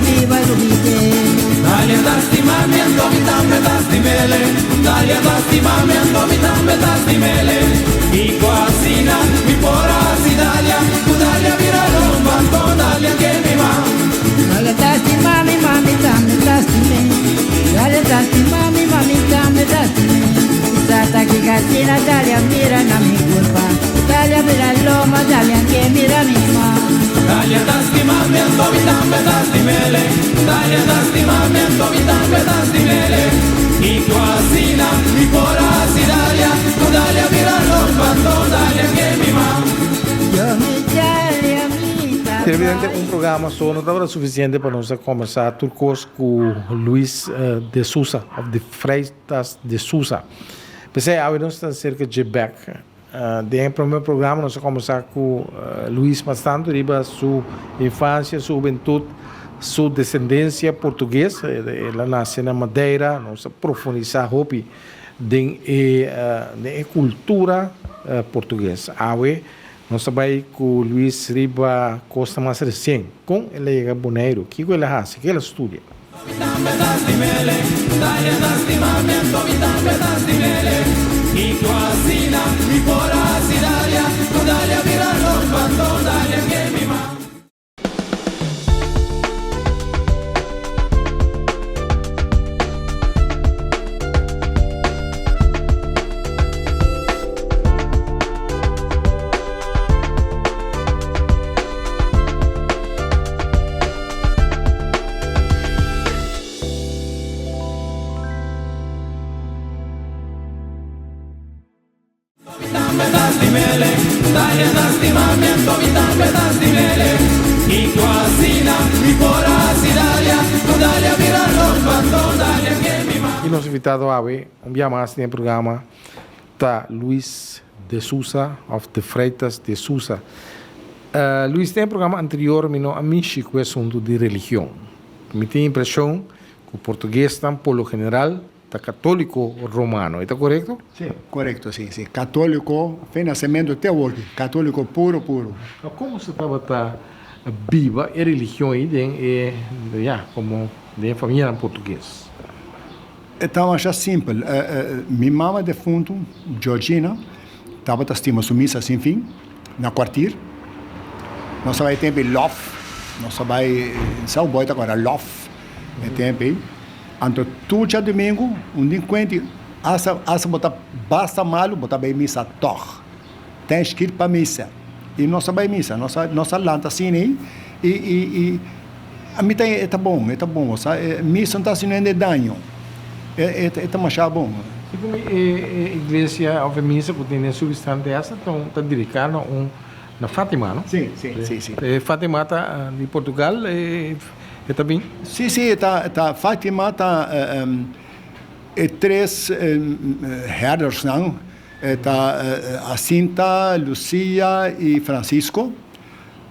biba lubid'é. Dalia ta stima mi anto mi tambe ta stim'ele Dalia ta stima mi anto mi tambe ta stim'ele Kiko asina mi por a hasi Dalia Ku Dalia bira lomba anto Dalia ke mi ma. Dalia ta stima mi ma mi tambe ta stim'é Dalia ta stima mi ma mi tambe ta stim'é Mi sa ta kiko asina Dalia mira na mi kurpa Dalia bira lomba Dalia ke mira mi ma. Dalia ta stima mi anto mi tambe ta stim'ele Dalia ta stima mi anto mi tambe ta stim'ele Kiko asina mi por a hasi Dalia Ku Dalia bira lomba anto Dalia ke mi ma. Yo mi Dalia mi ta Televidente, un bai. programa so no tabata sufisiente pa nos a kombersá tur kos ku Luis de Sousa òf de Freitas de Sousa. P'esei awe nos ta serka dje bèk. Den e promé programa nos a kombersá ku Luis mas tantu riba su infansia, su hubentut, su desendensia portugues. El a nase na Madeira. Nos a profundisá hopi den e den e kultura portugues. Awe nos ta bai ku Luis riba kosnan mas resien. Kon el a yega Boneiru? Kiko el a hasi? Ke el a studia? Y nos invitado awe un bia mas den e programa ta Luis de Sousa of de Freitas de Sousa. Luis, den e programa anterior mi no a mishi ku e asuntu di religion. Mi tin impreshon ku portuguesnan por lo general ta katóliko romano. E ta korekto? Sí, korekto, sí, sí. Katóliko, fe nasementu te awor ki. Katóliko puro, puro. Ma komo se tabata biba e religion ei den e, ya, komo den e famianan portugues? E ta masha simpel. Mi mama defuntu, Georgina, tabata stima su misa sin fin na kwartier. Nos a bai e tempu ei lòf, nos a bai Sao Boy ta kòrda lòf e tempu ei. Anto tur djadumingu un di kuenti asta asta bo ta basta malu bo ta bai misa tòg. Ten skit pa misa. I nos a bai misa, nos a nos a lanta asina ei i i i a mi ta e ta bon, e ta bon, bo sa misa no ta hasi hende daño, e e ta masha bon. Segun mi e e iglesia of e misa ku tin den Subistrante esta ta un ta dediká na un na Fatima no? Si, si, si, si. E Fatima ta di Portugal e e ta bin? Si, si, e ta ta Fatima ta e tres herdersnan E ta Jacinta, Lucia y Francisco.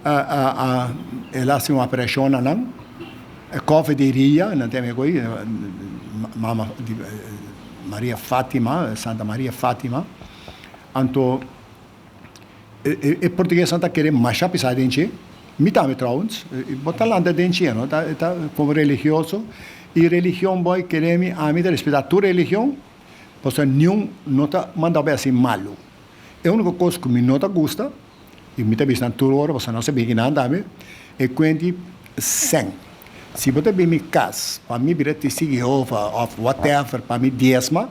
El a haci un aparición na nan. E koffie di Ria, nan tin amigo ei, mama di Maria Fatima, Santa Maria Fatima. Anto e portuguesnan ta kere masha pisa den dje, mi tambe trouwens, bo ta lanta den dje, no, ta ta como religioso y religion boy kere mi, ami ta respeta tur religion. Pasobra niun no ta manda bo hasi malu. E uniko kos ku mi no ta gusta, i mi ta bisa nan tur ora pasobra nan sa bin kinan tambe, e kuenti sèn. Si bo ta bin mi kas pa mi bira testigu di Jehova òf whatever pa mi diesma,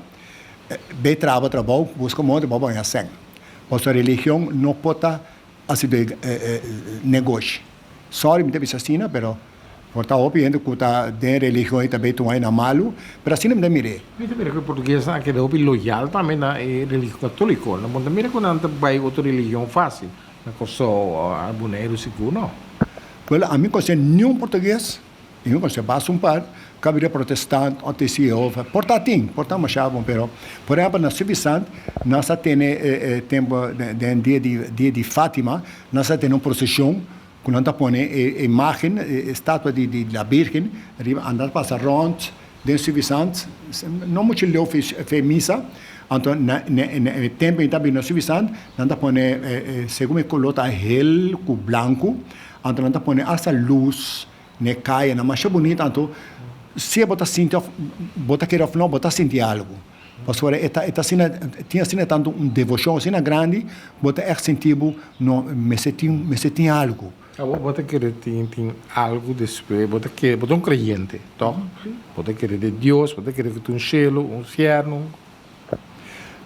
bay traha bo trabou, buska moda pa bo haña sèn. Pasobra religion no por ta hasi negoshi. Sorry mi ta bisa asina, pero Por ta hopi hende ku ta den religion i ta bay tuma e na malu, pero asina mi ta mir'é. Mi ta mira ku e portuguesnan a keda hopi loyal tambe na e religion katoliko. Nan por ta mira ku nan ta bay otro religion fásil, na Kòrsou o a Boneiru sigur no. Wèl, ami konsé niun portugues, i mi konsé basta un par, ku a bira protestant òf testigu di Jehova. Por ta tin, por ta masha bon, pero por ehèmpel na Suffisant nan sa tene e tempu den dia di dia di Fátima, nan sa tene un proseshon Ku nan ta pone e imágen, e estatua di la Bírgen riba, anda ta pasa rònt den Suffisant, no muchu leu fe e misa, anto na e tempu ei ta bini na Suffisant, nan ta pone segun e koló ta hel ku blanku, anto nan ta pone asta lus. n'e kayanan masha bunita anto sea bo ta sinti òf bo ta kere òf no bo ta sinti algu pasobra e ta e ta asina tin asina tantu un devoshon asina grandi bo ta ègt sinti bo no mester tin mester tin algu. Abo bo ta kere tin tin algu despues bo ta kere bo ta un kreyente tòg bo ta kere den Dios bo ta kere ku tin un shelu un fièrnu.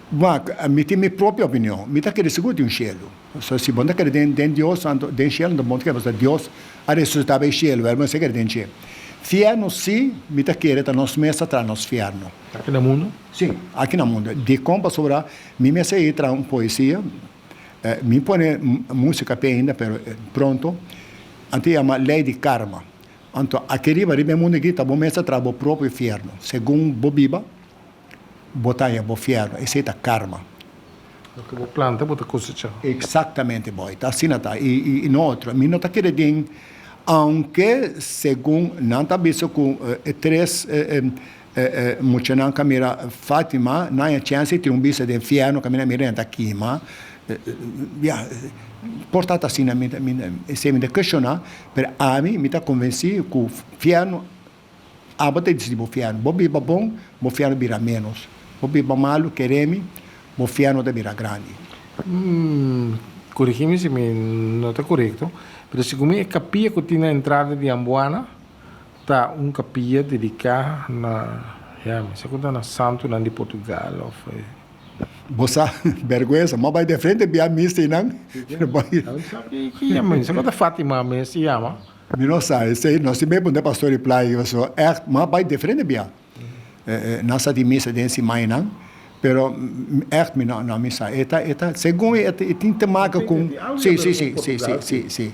Wak, mi tin mi propio opinion. Mi ta kere sigur tin un shelu. So, si bo no ta kere den den Dios, anto den shelu anto bo no ta kere pasobra Dios a resusitá bay shelu, bo mester kere den dje. Fiernu si, mi ta kere ta nos mes ta traha nos fiernu. Aki na mundu? Si, aki na mundu. Dikon? Pasobra mi mester ei traha un poesia, mi pone musika p'e ainda, pero pronto, anto e yama Lei di Karma. Anto aki riba, riba e mundu aki, ta bo mes ta traha bo propio fiernu, segun bo biba. Bo ta haña bo fierno, esei ta karma. Loke bo planta bo ta kosechá. Eksaktamente boy, ta asina ta i i no otro. Mi no ta kere den, aunke segun nan ta bisa ku e tres muchanan ku a mira Fatima, nan haña chèns di tin un bista den fierno kaminda mira nan ta kima, ya, por ta ta asina, mi ta mi esei mi ta kestioná, pero ami mi ta konvensí ku fierno. Abo ta disidi bo fièrnu. Bo biba bon, bo fièrnu bira ménos. Bo biba malu, kere mi, bo fièrnu ta bira grandi. Korigí mi si mi no ta korekto, pero segun mi e kapia ku tin na entrada di Ambuana ta un kapia dediká na, ya, mi sa ku ta na santunan di Portugal òf. Bo sa, bèrgwensa, m'a bai den frente bia misa einan. Ki yama, mi sa ku ta Fatima mes yama. Mi no sa esei, nos tin bei puntra pastor di playa pasobra ègt m'a bai diferente bia. Nan sa di misa den simannan, pero ègt mi no no mi sa. E ta e ta segun e e tin te maka ku si si si si si si si.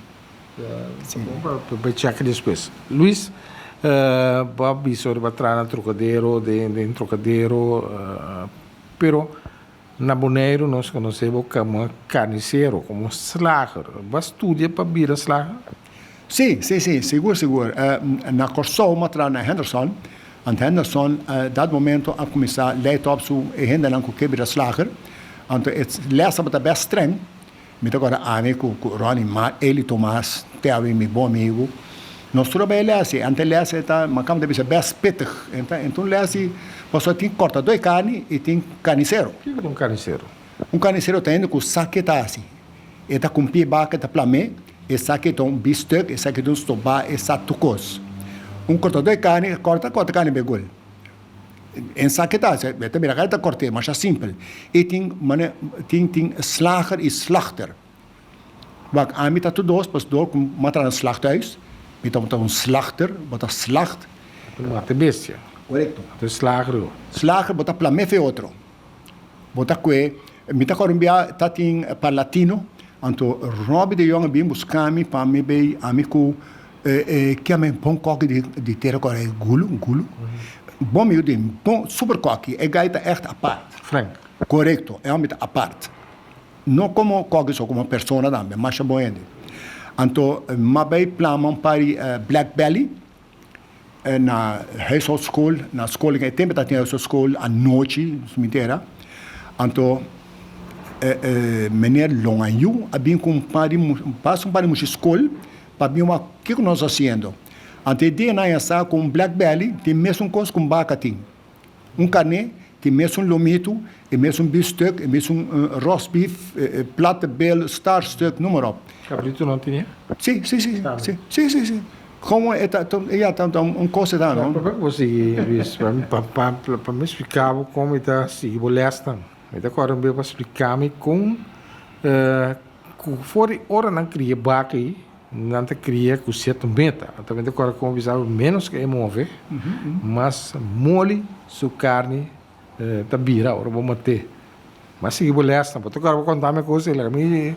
Si. Bai chèk despues. Luis, bo a bisa riba traha na Trocadero, den den Trocadero, pero Na Boneiru nos konosé bo komo karnisero, komo slager. Bo a studia pa bira slager? Sí, sí, sí, sigur, sigur. Na Kòrsou mi a traha na Henderson, anto Henderson dat momento a kuminsá leit òp su e hendenan ku ke bira slager, anto e lès tabata bèst strèng. Mi ta kòrda ami ku ku Ronnie ma Eli Tomas, te awe mi bon amigu, nos tur a bai e lès ei. Anto e lès ei ta, mi kaba ta bisa bèst pittig. Enta un lès di, pasobra tin kòrtadó e karni i tin karnisero. Kiko ta un karnisero? Un karnisero ta hende ku sa ke ta hasi. E ta kumpí e baka, e ta plam'é, e sa ke ta un bistèk, e sa ke ta un stobá, e sa tur kos. Un kòrtadó e karni, e kòrta kòrta karni begol. En sa ke ta hasi, e ta mira kara ta kòrt'é, masha simpel. E tin mane tin tin slager i slachter. Wak, ami ta tur dos, pas dor ku mi a traha na slachthuis, mi tabata un slachter, bo ta slacht. Bo ta mata e bestia. Korekto. Anto e slager lo. Slager bo ta plam'é fe otro. Bo ta kue, mi ta kòrda un bia ta tin parlatino, anto Robbie de Jong a bin buska mi pa mi bay ami ku e kiami bon kòki di tera kòrda e Gulu, Gulu, bon mi yu di bon super kòki, e guy ta ègt apart. Frank. Korekto, e hòmber ta apart. No komo kòki so, komo persona tambe, masha bon hende. Anto m'a bay plama un par di black belly. Na huishoudschool, na school e tempo ta tin huishoudschool anochi mi tera, anto meneer Longanyu a bin ku un par di basta un par di mucha school pa bin wak kiko nos ta hasiendo. Anto e dia nan a sa ku un black belly tin mesun kos ku un baka tin, un karné tin mesun lomitu, e mesun biefstuk, e mesun rosbief, platte bel, star stuk, noem maar op. Kabritu no tin e? Si, si, si, si, si, si, si. Como e ta, ya ta un cosa ta, no? Papia ku bo sigui, Luis, pa pa pa mi splika bo kon mi ta sigui bo lèsnan. Mi ta kòrda un bia pa splika mi kon ku for di ora nan kria baka ei, nan ta kria ku sierto meta. Anto mi ta kòrda kon bisa bo ménos ku e move, mas moli su karni Ta bira ora bo mat'é. M'a sigui bo lèsnan. Bo ta kòrda bo kontá mi e kos ei. Laga mi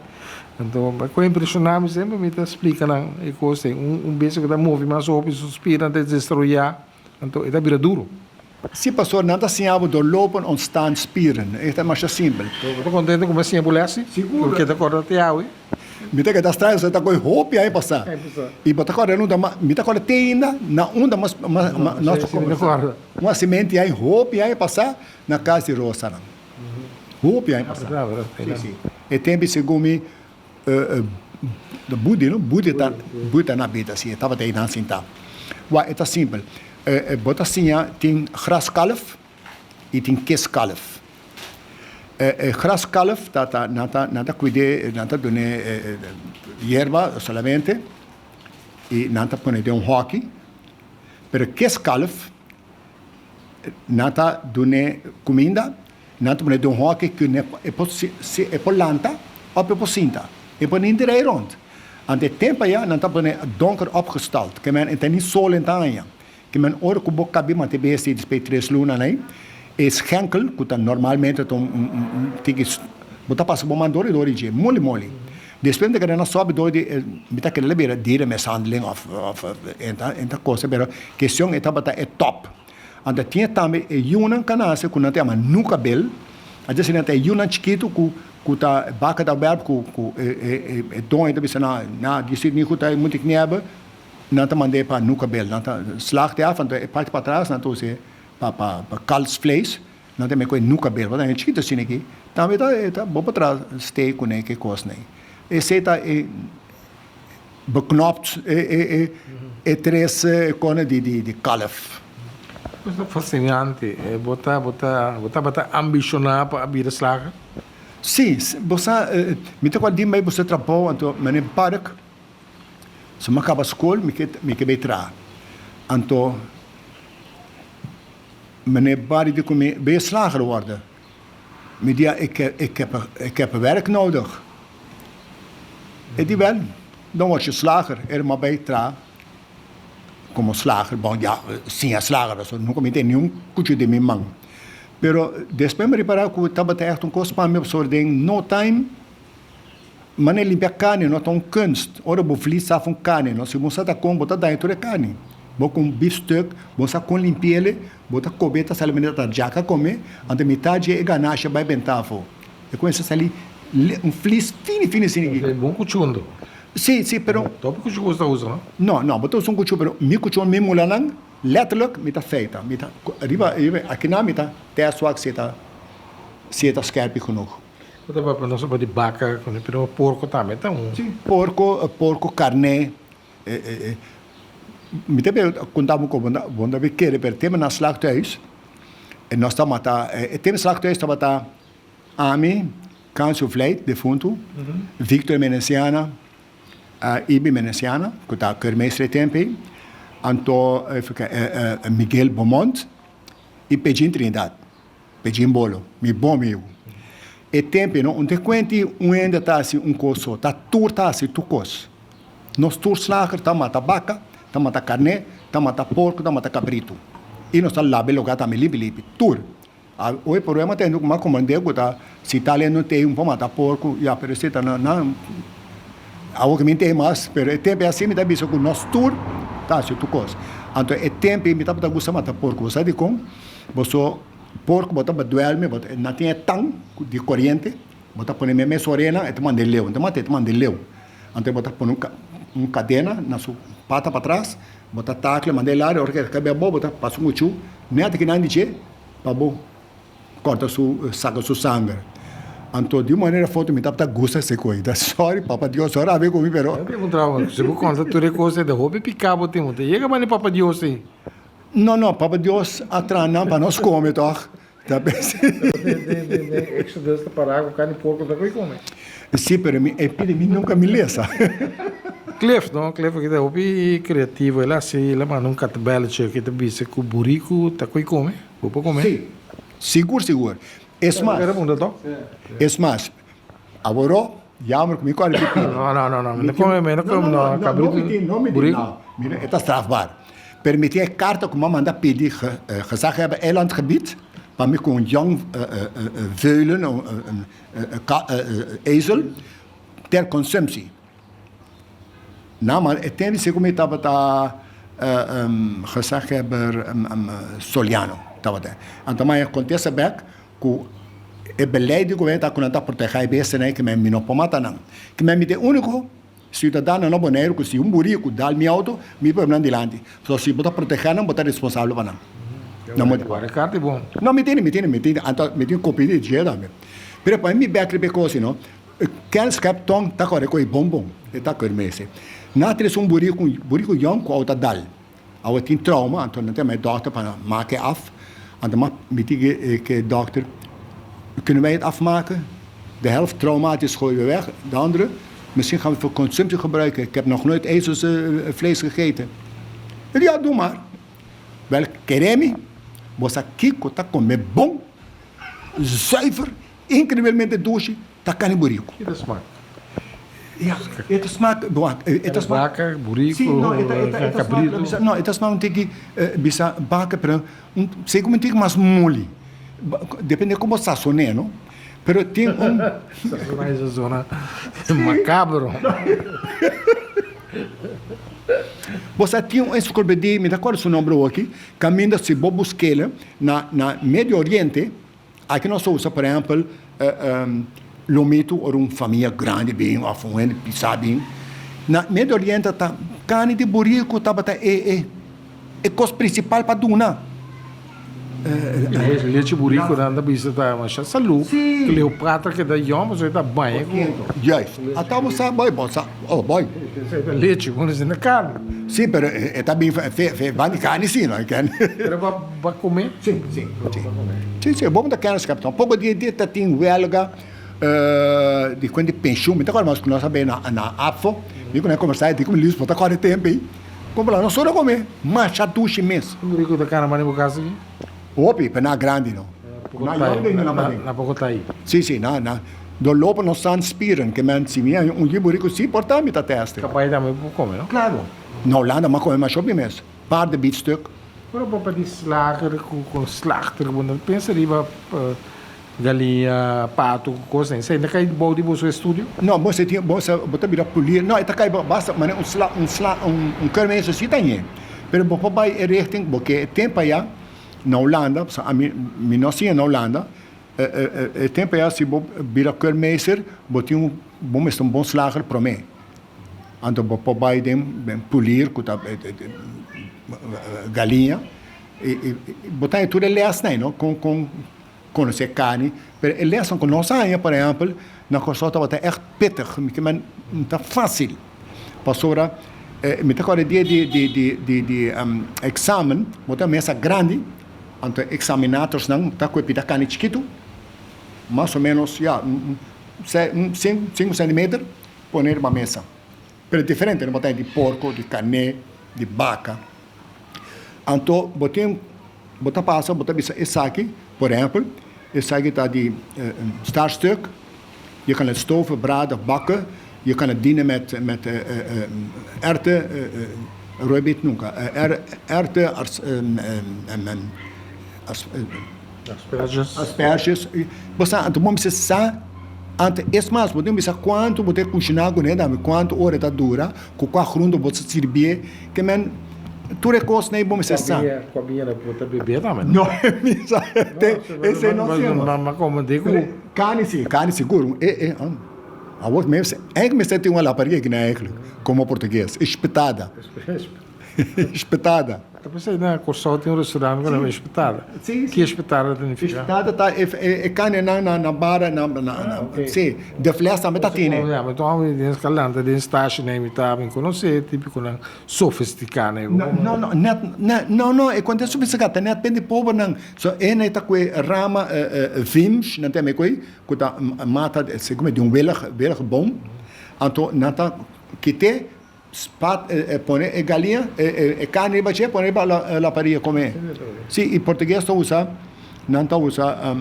Anto e kos impreshoná mi semper mi ta splika nan e kos ei. Un bestia ku ta move mas hopi su spiernan ta desaroyá, anto e ta bira duru. Sí, pastor, nan ta siña bo doorlopen ontstaan spieren. E ta masha simpel. Bo ta kontento ku mi a siña bo lès si? Sigur. Bo keda kòrda te awe? Mi ta keda straño pasobra ta kohe hopi aña pasá. I bo ta kòrda nunta mas, mi ta kòrda te ainda na unda mas nos a kombersá. Un asimenti aña hopi aña pasá na kas di Rosanan. Hopi aña pasá. Si, si. E tempu segun mi. Budi no? Budi ta Budi ta na bida si, e tabata einan sintá. Wak, e ta simpel. Bo ta siña tin graskalf i tin kiskalf. E graskalf ta ta nan ta nan ta kuid'é, nan ta dun'é yerba solamente i nan ta pone den un hòki. Pero kiskalf nan ta dun'é kuminda. Nan ta pone den un hòki ku e por e por lanta òf e por sinta. E por ni drei rònt. Anto e tempu aya nan ta pone donker opgestald. Ke men e ta ni sol en ta haña. Ke men ora ku bo kabi mata e bestia despues di tres luna nan e schenkel ku ta normalmente ta un un tiki bo ta pasa bo man dor i dor di dje moli moli. Despues mi ta kere nan sobi dor di mi ta kere bira dierenmishandeling òf òf en ta kosa pero kestion e tabata e tòp. Anto tin tambe e yunan ka nase ku nan ta yama nukabel, a desi nan ta e yunan chikitu ku ku ta baka ta wèrp ku ku e e e doño ta bisa nan na di si mi ku ta munti knièbe nan ta mand'é pa nukabel nan ta slag te af anto e parti patras nan ta us'é pa pa pa kalfsvlees nan ta yama ku e nukabel pasobra e chikitu asina aki tambe ta e ta bo por traha steak kuné ke kosnan esei ta e Beknopt e e tres kone di di kalf. Ta fascinante. Bo ta bo ta bo tabata ambiciona pa a bira slager? Si, bo sa mi ta kua di mei bo sa trabou anto mane park so mi a kaba skol mi ke mi ke bai traha anto mane bari di ku mi bai slager worda mi di ik ik heb ik heb werk nodig. E di wel, dan word je slager. Er m'a bay traha como slager. Bon, ya, siña slager pasobra nunca mi tin niun cuchu den mi man. Pero despues mi ripara cu tabata echt un cos pa mi pasobra den no time manera limpia carni no ta un kunst. Ora bo vlies af un carni no, si bo sa ta con bo ta daña tur e carni. Bo con biefstuk, bo sa con limpi'el, bo ta cobe ta sali manera ta djaka come, anto mitad dje e ganashi a bay benta afo. E cuminsa sali un flis fini fini asina aki. E bon cuchundo. Si, si, pero. Topi cuchu cu bo ta usa, no? No, no, bo ta usa un cuchu, pero mi cuchu mi mulanan letterlijk mi ta feita. Mi ta riba, riba akinan mi ta test wak si e ta, si e ta skerpi genoeg. Bo ta papia nos about di baka, pero porco tambe ta un. Si, porco, porco, carne, Mi ta bira konta bo ku bo no ta kere pero tema na slachthuis e nos ta mata e tema slachthuis tabata ami, Cancio Vlijt defuntu, Victor Menenciana, Ibi Menenciana ku ta keurmeester e tempu ei, anto Miguel Beaumont i Pejin Trinidad. Pejin bolo, mi bon amigu. E tempu no un te kuenti un hende ta hasi un kos so, ta tur ta hasi tur kos. Nos tur slager ta mata baka, ta mata karné, ta mata porko, ta mata kabritu. I nos ta laba e lugá tambe limpi limpi, tur. Awe problema ta hende ku mas komprendé ku ta si tal hende no tei un por mata porko, ya pero esei ta nan nan awo ku mi tei mas, pero e tempu asi mi ta bisa ku nos tur ta hasi tur kos. Anto e tempu mi tabata gusta mata porko, bo sa dikon? Boso por ku bo ta baduelme, bo ta nan tin e tan di koriente, bo ta pone meme su orena, e ta manda e leu, no ta mata, e ta manda e leu. Anto bo ta pone un un kadena na su pata patras, bo ta takle manda e lari, ora ku e kabe abou bo ta pasa un kuchu nèt kinan di dje pa bo kòrta su saka su sanger. Anto di un manera of otro mi tabata gusta esei kos, ta sorry papa Dios a rabia ku mi pero. Mi a puntra bo, si bo konta tur e kos ei ta hopi piká bo tin, bo ta yega bani papa Dios ei. No, no, Papa Dios a traha nan pa nos come toch? Ta pensa. Den den den Exodus ta pará ku karni porko ta koe come. Sí, pero mi e pidi mi nunca mi lesa. Cliff, no, Cliff aki ta hopi creativo. El a hasi, el a manda un katabelletje ki ta bisa ku buriku ta koe come, bo por come. Sí, sigur sigur. Es mas, es mas, aworó jammer ku mi kòrda di pidi. No, no, no, no, mi no come, mi no come, no, kabritu, no, mi buriku. No, mira, e ta strafbaar. Permití e karta ku mi a manda pidi gezaghebber eilandgebied pa mi ku un jong veulen, un ezel, ter consumptie. Na ma e tempu si ku mi tabata gezaghebber Soliano tabata. Anto mi a kontesta bek ku e beleid di gobièrnu ta ku nan ta protegá e bestianan ei ku mi no por mata nan. Ku mi ta e úniko Siudadano na Boneiru ku si un buriku dal mi auto, mi por nan dilanti. So si bo ta protegá nan, bo ta responsabel pa nan. Nan bo Guarda karta i bon. No, mi tene, mi tene, mi tene, anto mi tin kopia di dje tambe. Pero pa mi bek riba e kos, no. Kenskap tong ta kore ku e bonbon, e ta kore mester. Nan a trese un buriku, un buriku yòn ku awo ta dal. Awo tin trauma, anto nan ta yama e dòkter pa make e af. Anto m'a miti ku e dòkter, Kunnen wij het afmaken? De helft traumatisch gooien we weg, de andere misschien gaan we voor consumptie gebruiken. Ik heb nog nooit ezelsvlees gegeten. Ja, doe maar. Wel, kere mi, bo sa kiko ta kome bon, zuiver. Increiblemente dushi ta carni burico. Ki ta smak? Ja, e ta smak, wak, e ta smak. Baka, burico, Si, no, e ta, e ta, e ta smak, cabrito. bisa, no, e ta smak un tiki, bisa baka, pero un, segun un tiki mas moli. Depende con bo sasone, no? Pero tin un. Sasona e sasona macabro. Bo sa tin un enciclopedia, mi ta acorda su nomber awoki, caminda si bo busquele na, na Medio Oriente, Aki nos ta usa por ehempel lomitu ora un famia grandi bin of un hende pisa bin. Na Medio Oriente ta carni di buriku tabata e e kos principal pa duna. Lechi buriku nan ta bisa ta masha salu. Cleopatra keda yòn pasobra e ta baña ku. Juist. Ata bo sa boy bo sa oh boy. Esei ta lechi ku no esei ta carni. Si pero e ta bin van di carni si no. Pero bo a come? Si si. Si, si, bo ta kende skap. Tampoco di di ta tin welga di kuent di pensioen. Mi ta acorda mas ku nos a bay na na APFO. Mi ku nan kombersa di ku mi Luis bo ta acorda e tempo ei. Como la nos tur a come masha dushi mes. Un rico ta kana mane bo casa aki? Hopi, pero na grandi no. Na yong den na baden. Na poko ta ei. Si, si, na na do lopo no san spieren ke men si mi un yibo rico si por ta mi ta teste. Capaz tambe bo come no? Claro. Na Holanda mi a come masha hopi mes. Par de biefstuk. Ora bo pa di slager ku ku slachter bo no pensa riba galiña, pato ku kosnan esei ta kai bou di boso estudio? No, bo tin bo sa bo ta bira pulir no e ta kai basta manera un sla un sla un kermesse si ta ñe pero bo por bai e richting bo ke e tempo aya na Hulanda pasobra ami mi no siña na Hulanda e tempo aya si bo bira keurmeester bo tin un bo mester un bon slager prome. Anto bo por bai den pulir ku ta galiña i bo ta haña tur e lèsnan ei no kon kon konosé karni pero e lèsnan ku nos a haña por ehèmpel na Kòrsou tabata ègt pittig mi ke men no ta fásil pasobra mi ta kòrda e dia di di di di eksamen bo ta mesa grandi anto e eksaminatorsnan ta ku e pida karni chikitu mas o ménos ya sinku sentimeter. Pone riba mesa. Pero diferente no bo ta di porco, di carné, di baca. Anto bo tin, bo ta pasa, bo ta bisa esaki, por ehempel, esaki ta di staartstuk, je kan het stoven, braden of bakken, je kan het dienen met met erwten, rooibiet nunca, erwten, Asperges. Asperges. Bo sa, anto bo mester sa, anto es mas, bo tin bisa kuantu bo ta kushiná kuné tambe, kuantu ora e ta dura, ku kua grunte bo ta sirbié, ke men tur e kosnan ei bo mester sa. Kua biña bo ta bebé tambe? No, mi sa, esei no hacemos. Mama komo di ku. Kani si, kani sigur. E, e, awor mi eigenlijk mester tin un alaparia aki na eigenlijk, komo portugues, espetada. Espetada. Ta pensei na Kòrsou tin un restaurant ku nan espetada. Si, si. Ki espetada ta nifiká? Espetada ta e e karnenan na na bara na na si, de fles tambe ta tene. Ya, mi ta hopi den Escalante den stasje nan mi ta mi konosé tipikonan sofistiká nan. No, no, no, net net no no e konta sofistiká ta net bende pobernan. So e nan ta kue rama vims nan ta yama e kue ku ta mata segun mi di un wilg wilgboom anto nan ta kite. Spat e pone e galiña e carni riba dje pone riba la parilla come. Si y portugues ta usa nan ta usa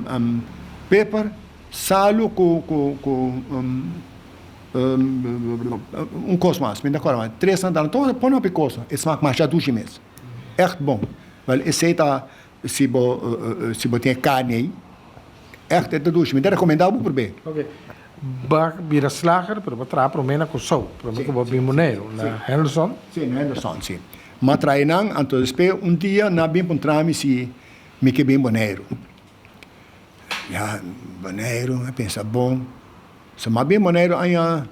peper salu cu cu cu un cos mas mi no ta acorda mas tres nan ta pone hopi cos e smaak masha dushi mes echt bon wel esey ta si bo si bo tin e carni ey echt e ta dushi mi ta recomenda bo prob'e. Bo a bira slager, pero bo a traha promé na Kòrsou, promé ku bo a bin Boneiru, na Henderson? Sí, na Henderson, sí. Mi a traha einan, anto despues un dia nan a bin puntra mi si mi ke bin Boneiru. Ya, Boneiru, mi a pensa, bon, so mi a bin Boneiru aña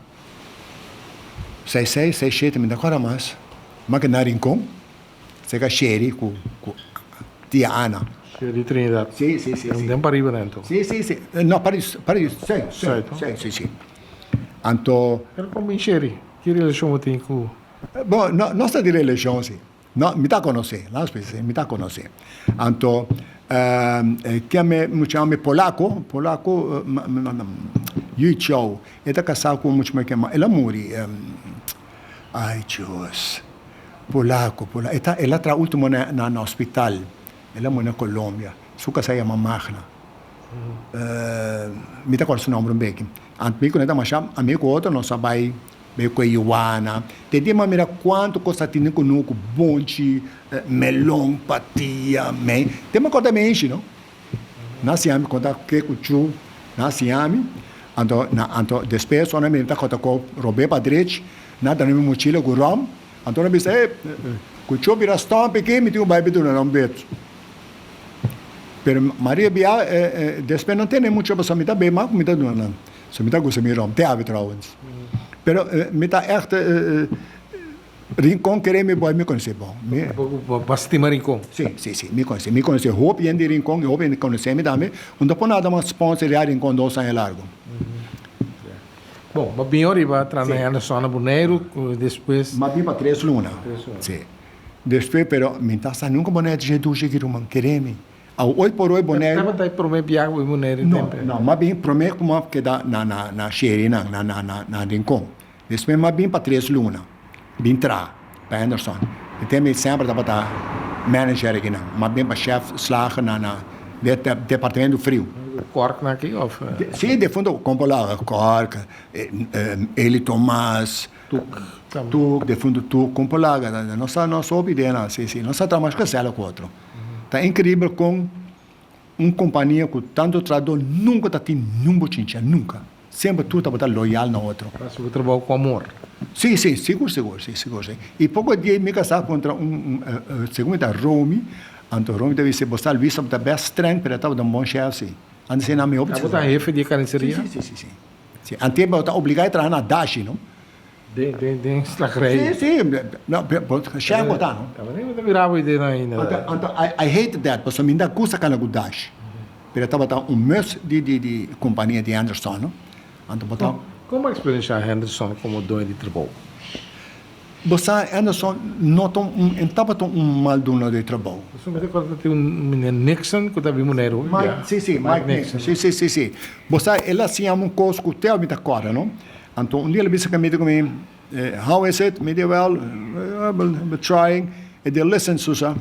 seis seis, seis shete, mi no ta kòrda mas. Mi a keda na Rincon. Cerca Sherry cu cu tia Ana. Sherry Trinidad. Si, si, si. Un den pariba nan enton. Si, si, si. No, pari, pari, sí, sí, sí, sí, sí. Anto. Pero kon bin Sherry? Ki relashon bo tin ku. Bon, no, nos ta di relashon si. No, mi ta konosé, laat nos bisa, mi ta konosé. Anto, ken mi mucha homber polako, polako, Yu Chow, e ta kasá ku un mucha muher ke el a muri, ai Dios, polako, polako, e ta, el a traha ultimo na na hospital, el a muri na Colombia, su kasá yama Magna. Mi ta kòrda su nòmber un beki. Anto mi ku nan ta masha amigu ku otro, nos a bai Be ku e yuana. Te dia m'a mira kuantu kos ta tene kunuku, bonchi, melon, patia, mei. Te m'a kòrda meishi no. Na siña mi konta ke ku chu na siña mi. Anto na anto despues ora mi ta kòrda ku rob'é pa drech, nan ta duna mi mochila ku ròm. Anto nan bisa, e, ku chu bira stòmp aki, mi tin ku bai bi duna nan betu. Pero Maria bia despues no tene mucho pasobra mi ta be mas ku mi ta duna nan. So mi ta gusta mi rom te awe trouwens. Pero mi ta echt Rincon kere mi boy mi conoce bon. Mi Bo stima Rincon? Si, si, si, mi conoce. Mi conoce hopi hende di Rincon y hopi hende conoce mi tambe. Un ta por nada mas sponsoria Rincon dos aña largo. Bon, bo bin ariba traha na Henderson na Boneiru, despues. Mi a bin pa tres luna. Si. Despues, pero mi ta sa nunca Bonaire dje dushi aki ruman, kere mi. Awo hoy por hoy Boneiru. Tabata e prome biaha ku bo Boneiru e tempu ei? No, no, m'a bin prome ku m'a keda na na na Sherinan, na na na na Rincon. Despues m'a bin pa tres luna, bin traha pa Henderson. E tempu ei semper tabata manager akinan. M'a bin pa chef slager na na de departamento friu. Kòrknan aki òf? Si, defuntu Kompola, Kòrk, Eli Tomas. Tuk. Tuk, defuntu Tuk, Kompola, nos ta nos hopi den, si, si. Nos ta traha mas gezellig ku otro. Ta inkribel kon un kompania ku tantu trahadó nunka ta tin niun bochincha, nunka. Semper tur tabata loyal na otro. Hasi bo trabou ku amor. Sí, sí, sigur, sigur, sí, sigur, sí. I poko dia mi kasá kontra un, segun mi ta Romy, anto Romy ta bisa, bo sa Luis tabata bèst strèng, pero e tabata un bon shèf, sí. Antes e nan mi hopi. Tabata hefe di e karniseria? Sí, sí, sí, sí, sí. Antes bo ta obligá di traha na dashi, no? Den, den, den slaggerij. Sí, sí. No, chef bo ta, no? Tabata ni bo ta mira bo idea ainda. Anto, anto, I, I hated that, pasobra mi no ta gusta cana cu dash. Pero tabata un mus di, di, di compania di Henderson, no? Anto bo ta. Con bo experiencia Henderson como doño di trabou? Bo sa, Henderson no ta un, e tabata un mal doño di trabou. Pasobra mi ta acorda tin un meneer Nixon cu ta bin Boneiru hopi bia. Mike, sí, sí, Mike Nixon. Sí, sí, sí, sí. Bo sa, el a siña mi un cos cu te mi ta acorda, no? Anto un dia el a bisa camita cu mi, How is it? Mi di, Well, we're trying. E di, Listen, Susa,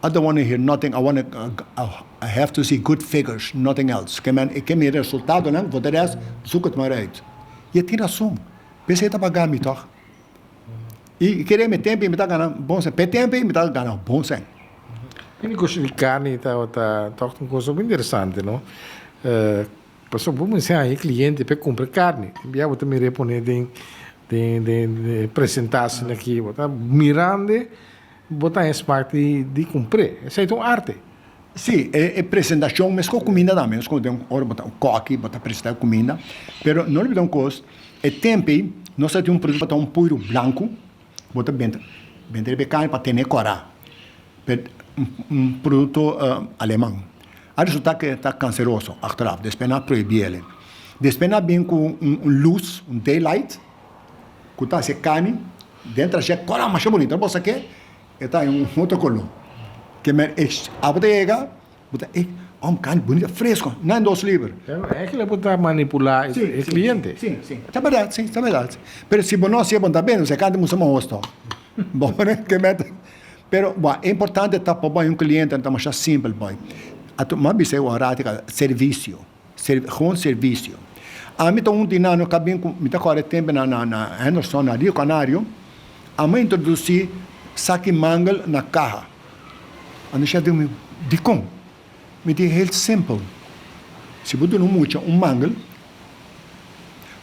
I don't wanna hear nothing, I wanna, I have to see good figures, nothing else. Ke men, e ke mi resultadonan, for de rest, zoek het maar uit. I e tin rason. P'esei ta paga mi tòg. I kere mi tempu mi ta gana bon sèn. P'e tempu mi ta gana bon sèn. E negoshi di karni tabata tòg un kos hopi interesante, no? Pasobra bo mester haña e kliente pa e kumpra e karni. Tin bia bo ta mira e pone den den den presentacion aki. Bo ta mirando bo ta haña smak di di kumpr'é. Esei ta un arte. Sí, e e presentacion meskos kuminda tambe. Meskos den ora bo ta un kòki bo ta presentá e kuminda. Pero no olbida un kos, e tempu ei nos ta tin un produkto ta un puiru blanku, bo ta benta benta riba e karni pa tene kòrá. Un produkto aleman. A resulta ke ta kanseroso achteraf, despues nan a prohibi el. Despues nan a bin ku un lus, un daylight, ku ta hasi e karni denter asha kòrá masha bunita. Ora bo sak'é e ta un otro koló. Ke men e abo ta yega bo ta e un karni bunita fresko, nan dos liber. Eigenlijk bo ta manipulá e kliente. Si, si, ta bèrdat, si, ta bèrdat. Pero si bo no hasié bo no ta bende, pasobra e karni ta mucha mahos tòg. Bo ke meta. Pero bo e importante ta pa bo un cliente ta masha simpel boy. Ato m'a bisa e ora ati servicio, gewoon servicio. Ami ta un di nan ka bin ku mi ta kore tempo na na na Henderson na Rio Canario, ami a introduci saki mangel na kaha. Anto shef di mi, dikon? Mi di heel simpel, si bo duna un mucha un mangel,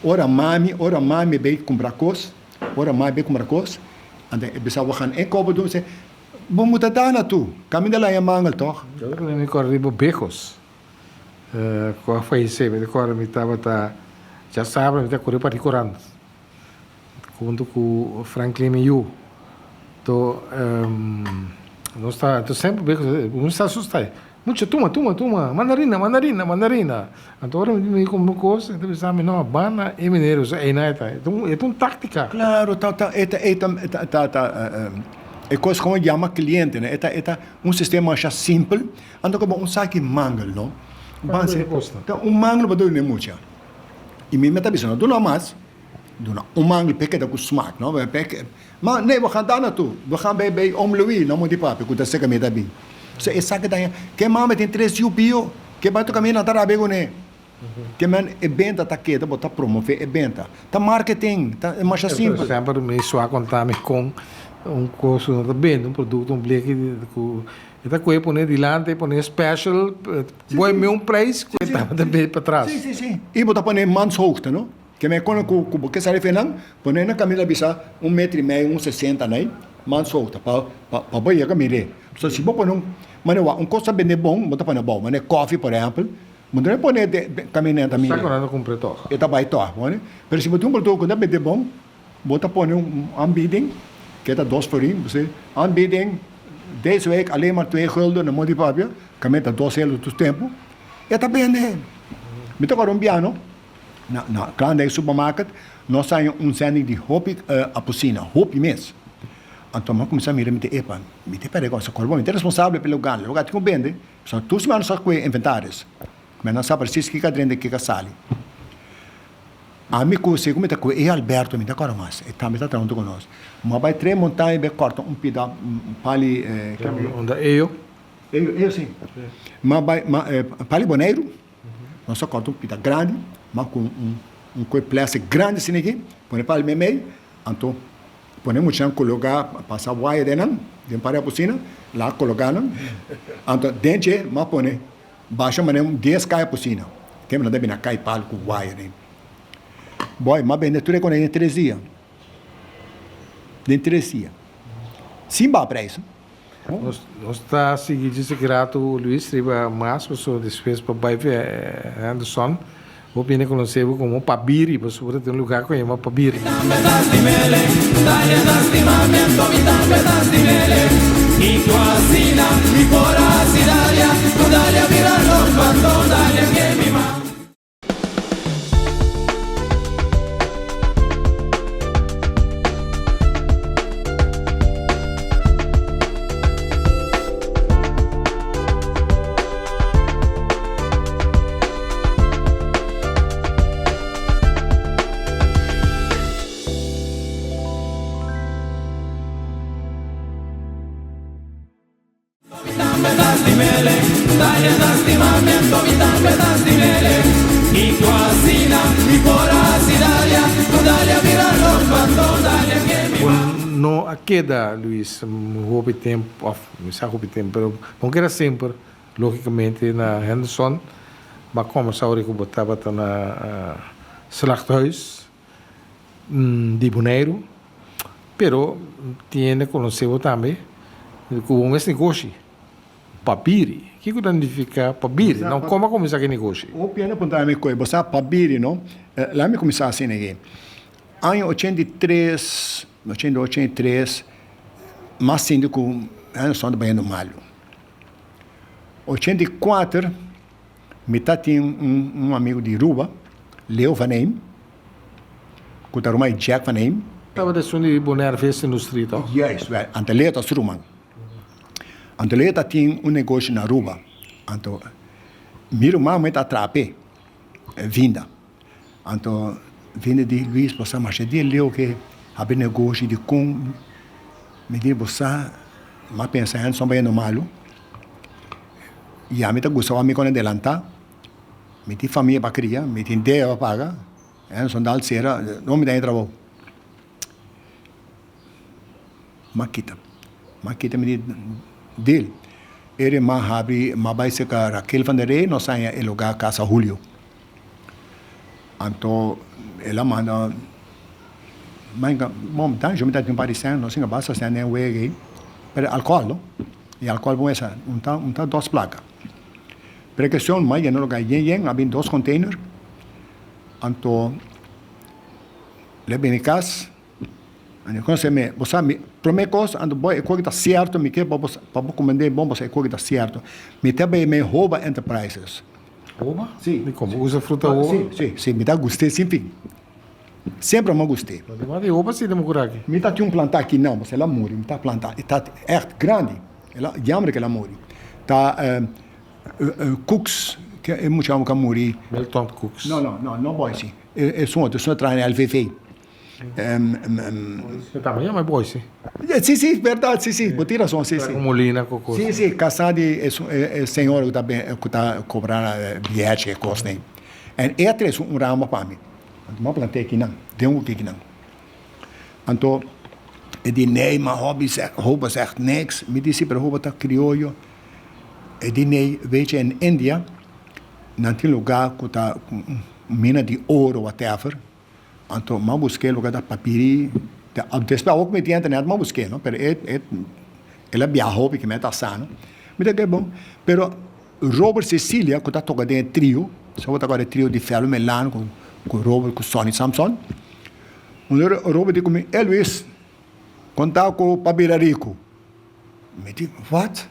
ora mami ora mami bay kumpra kos, Ora mai be kumpra kos, anto e bisa we gaan inkopen doen, se, bo muta da na tu, kaminda laña mangel toch? Yo ta mi kòrda riba Bejos, ku a fayesé, mi ta kòrda mi tabata djasabra mi ta kore pa Rikorant huntu ku Franklin mi yu, to nos ta, to semper Bejos, un sa asustá. Mucha tuma, tuma, tuma, mandarina, mandarina, mandarina. Anto ora mi bin kumpra un kos, e ta bisa mi, no, ban na e meneer, osea einan e ta. E ta un, e ta un táktika. Klaro, ta, ta, e ta, e ta, ta, ta, ta, e kos komo yama klientenan, e ta, e ta un sistema masha simpel, anto komo un saki mangel, no? Ban se kosta? Ta un mangel bo ta duna e mucha. I mi mester bisa, no duna mas, duna un mangel p'e keda ku smak, no? P'e Ma nee, we gaan daar naartoe. We gaan bij, bij oom Louis, na Monti Papi, ku ta serka mi ta bin. So e sa ke daña. Ke mama tin tres yu bio, ke bai toka mi nan ta rabia kuné. Ke men e benta ta keda, bo ta promove e benta. Ta marketing, ta e masha simpel. Semper mi sua konta mi kon un kos ku no ta bende, un produkto, un bleki ku e ta kohe pone dilanti, pone special, bo e meun prijs ku e tabata bende patras. Si, si, si. I bo ta pone manshoogte, no? Ke men kono ku ku bo ke sa refer nan, pone na kaminda bisa un metro i mei, un sesenta nei, manshoogte, pa pa pa bo yega mir'é. So si bo pone un, mane wak, un kos ta bende bon, bo ta pone abou, mane kòfi por ehèmpel, bo no debe pone den den kaminda nan ta mir'é. Sa ku nan ta kumpr'é tòg. E ta bai tòg, bo Pero si bo tin un produkto ku ta bende bon, bo ta pone un aanbieding, ke ta dos florin, bo si, aanbieding, deze week alleen maar twee gulden, na modo di papia, kaminda ta dos gulden tur tempu, e ta bende. Mi ta kòrda un biaha no. Na na Klondike Supermarket nos haña un zending di hopi apusina, hopi mes. Anto mi a kuminsá mira mi ta epa, mi ta perde kos, kòrda bo mi ta responsabel pa e lugar, e lugar tin ku bende, pasobra tur siman nos a kue inventaris, mi no sa presis kiko a drenta i kiko a sali. Ami ku segun mi ta kue e Alberto, mi ta kòrda mas, e tambe ta traha huntu ku nos, mi a bai tres montaña i bai kòrta un pida pali. Unda eyo? Eyo, eyo si. Mi a bai pali Boneiru. Nos a kòrta un pita grandi, ma ku un koe plèstik grandi asina aki, pone pal meimei, anto pone muchanan kologá, pasa waya den nan, den paria kusina, laga kologá nan, anto den dje m'a pone basha manera un dies kaya kusina, tempu nan ta bini a kai pal ku waya den. Bòi, m'a bende tur e kos den tres dia, den tres dia, sin baha preis. Nos ta sigui djis aki ratu Luis riba mas pasobra despues pa bai via Henderson bo bini konosé bo komo Pabiri pasobra tin un lugar ku yama Pabiri. Bo no a keda Luis hopi tempo of mi sa hopi tempo pero bo keda semper logicamente na Henderson bo a combersa ora cu bo tabata na Slachthuis di Boneiru pero tin hende conoce bo tambe cu bo mes negoshi Pabiri. Kiko ta nifica Pabiri? No, como a cuminsa ki negoshi? Hopi hende a puntra mi koe, bo sa Pabiri no? Laat mi cuminsa asina aki. Aña 83, 82, 83, mas sinti cu Henderson ta bayendo malo. 84, mi ta tin un amigo di Aruba, Leo van Heem, ku ta ruman di Jack van Heem. Tabata esun di Bonaire Vis Industrie toch? Juist, wel, anto Leo ta su ruman. Anto Leo ta tin un negoshi na Aruba. Anto mi ruman mi ta trape vinda. Anto vinda di Luis bo sa masha di Leo ke habri negoshi di kon mi di bo sa m'a pensa Henderson bayendo malu. Ya mi ta gusta wak mi kon a delanta. Mi tin famia pa kria, mi tin debe pa paga, Henderson dal sera, no mi ta haña trabou. M'a kita, m'a kita mi di deal. Ere m'a habri, m'a bai serka Raquel van der Rey, nos a haña e lugar Casa Julio. Anto el a manda, bon, mi ta tin un par di sèn, nos a basta sèn den wega ei, pero alkohòl no, i alkohòl bon esa, un ta un ta dos plaka. Prekashon, ma yena lugar yen yen, a bin dos container, anto le bini kas, Anto konosé mi, bo sa mi promé kos, anto bo e koki ta sierto, mi ke pa bo pa bo komprendé bon pasobra e koki ta sierto. Mi ta bay me Hoba Enterprises. Hoba? Si. Di komo usa fruta hoba? Si, si, si, mi ta gust'é sin fin. Semper mi a gust'é. No tin mas di hoba si den bo kuraki? Mi ta tin un plantá aki nan, pasobra el a muri, mi ta plantá, e ta ègt grandi, el a, jammer ku el a muri. Ta Cooks, ke e mucha ku a muri. Milton Cooks. No, no, no, no Boise. Esun otro, esun a traha na LVV. E tambe yama Boise. Si, si, berdad, si, si, bo tin rason, si, si. Ku Molina ku kos. Si, si, kasá di esun e señora ku ta ku ta kobra biyechi e kosnan. En e a trese un ramo pa mi. Anto mi a plant'é akinan, den un hoek akinan. Anto e di, nee, ma hopi hopi zegt niks. Mi di, si, pero hopi ta krioyo. E di, nee, weet je, in India nan tin lugar ku ta mina di oro, whatever. Anto m'a busk'é loke ta papiri, despues awor ku mi tin internet m'a busk'é no, pero e e el a biaha hopi ku mi a ta sa no. Mi ta kere bon, pero Robert Cecilia ku ta toka den e trio, sa bo ta kòrda e trio di Felo Melano ku ku Robert ku Sonny Samson, un dia Robert di ku mi, e Luis, konta ku pa bira riku. Mi di, wat?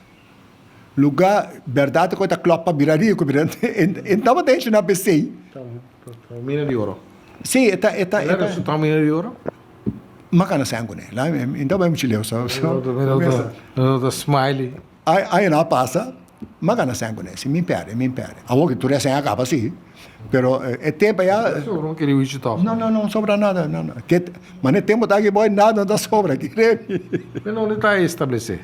Luga berdad ku ta klòp pa bira riku, e tabata hecho na p'esei. Ta un mina di oro. Sí, e ta, e ta, e ta. Ta un mina di oro? Maka na sen kuné. La mi ta bai muchu leu so. No ta smiley. Ai na pasa, maka na sen kuné. Si mi pèrdè, mi pèrdè. Awor ki tur e sen a kaba si, pero e tempu ya. Sobra un kiriwichi tòg. No, no, no sobra nada, no, no. Mane tempu ta aki boy nada no ta sobra, kere mi. Pero unda ta establesé?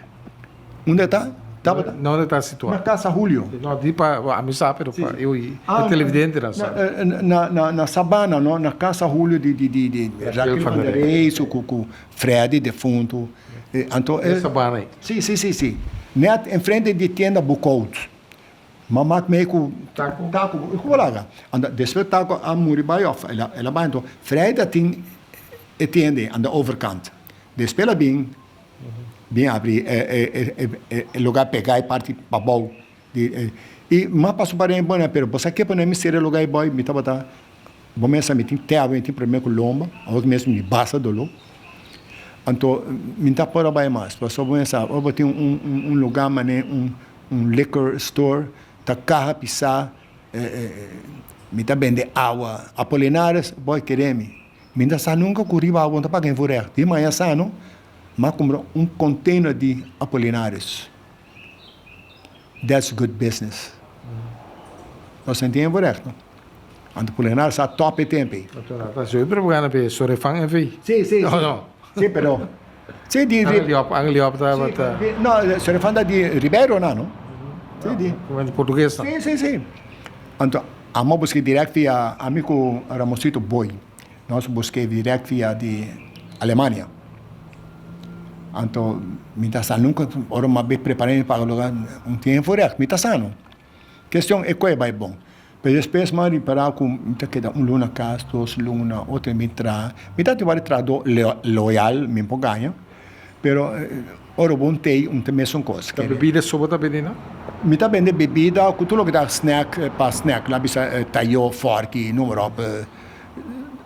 Unda ta? Tabata? Na unda ta situá? Na Casa Julio. No, di pa, ami sa, pero pa eu i e televidentenan sa. Na, na, na Sabana, no? Na Casa Julio di, di, di, di Raquel van der Reis ku, ku Freddy defuntu. Anto e. Sabana ei. Si, si, si, si. Net enfrente di tienda Boekhout. Ma mak mei ku. Taco. Taco, ku bo laga. Anto despues Taco a muri bai òf el a, el a bai anto Freddy a tin e tienda ei aan de overkant. Despues el a bin. Bin abri e lugar pega e parti pabou di i mas paso pa den bueno pero bo sa ke pone mi sera e lugar boy mi tabata bo mesa mi tin tèba mi tin problema ku lomba awor mes mi basa dolo anto mi ta por a bai mas pasobra bo mesa ora bo tin un lugar mane un liquor store ta kaha pisa mi ta bende awa apolinares boy kere mi mi ta sa nunka ku riba awa bo no ta paga invoerrecht di maya sa no. M'a kumpra un container di Apollinaris. That's good business. Nos senti en voorrecht, no? Anto Apollinaris a top e tempo ei. Ta haci propaganda p'e Sorefan NV. Si, si, No, si. no. Si, pero si di Angel Job, Angel Job tabata. Si, no, Sorefan ta di Ribeiro na, no? Si, di. Di portugues nan. Si, si, si. Anto amo busca direct via ami cu Ramosito Boy. Nos busk'é dirèkt via di Alemania. Anto mi ta sa nunka ora mi a bin prepará mi paga loga un tiempo règt, mi ta sa no. Kestion e koe bai bon. Pero despues mi a ripará ku mi ta keda un luna kas, dos luna, otro mi traha. Mi ta wòrdu trahadó loyal, mi por gaña, pero ora bo un tei un ta mesun kos. Ta bebida so bo ta bende nan? Mi ta bende bebida ku tur loke ta snack pa snack, laga bisa tayo, fòrki, noem maar op.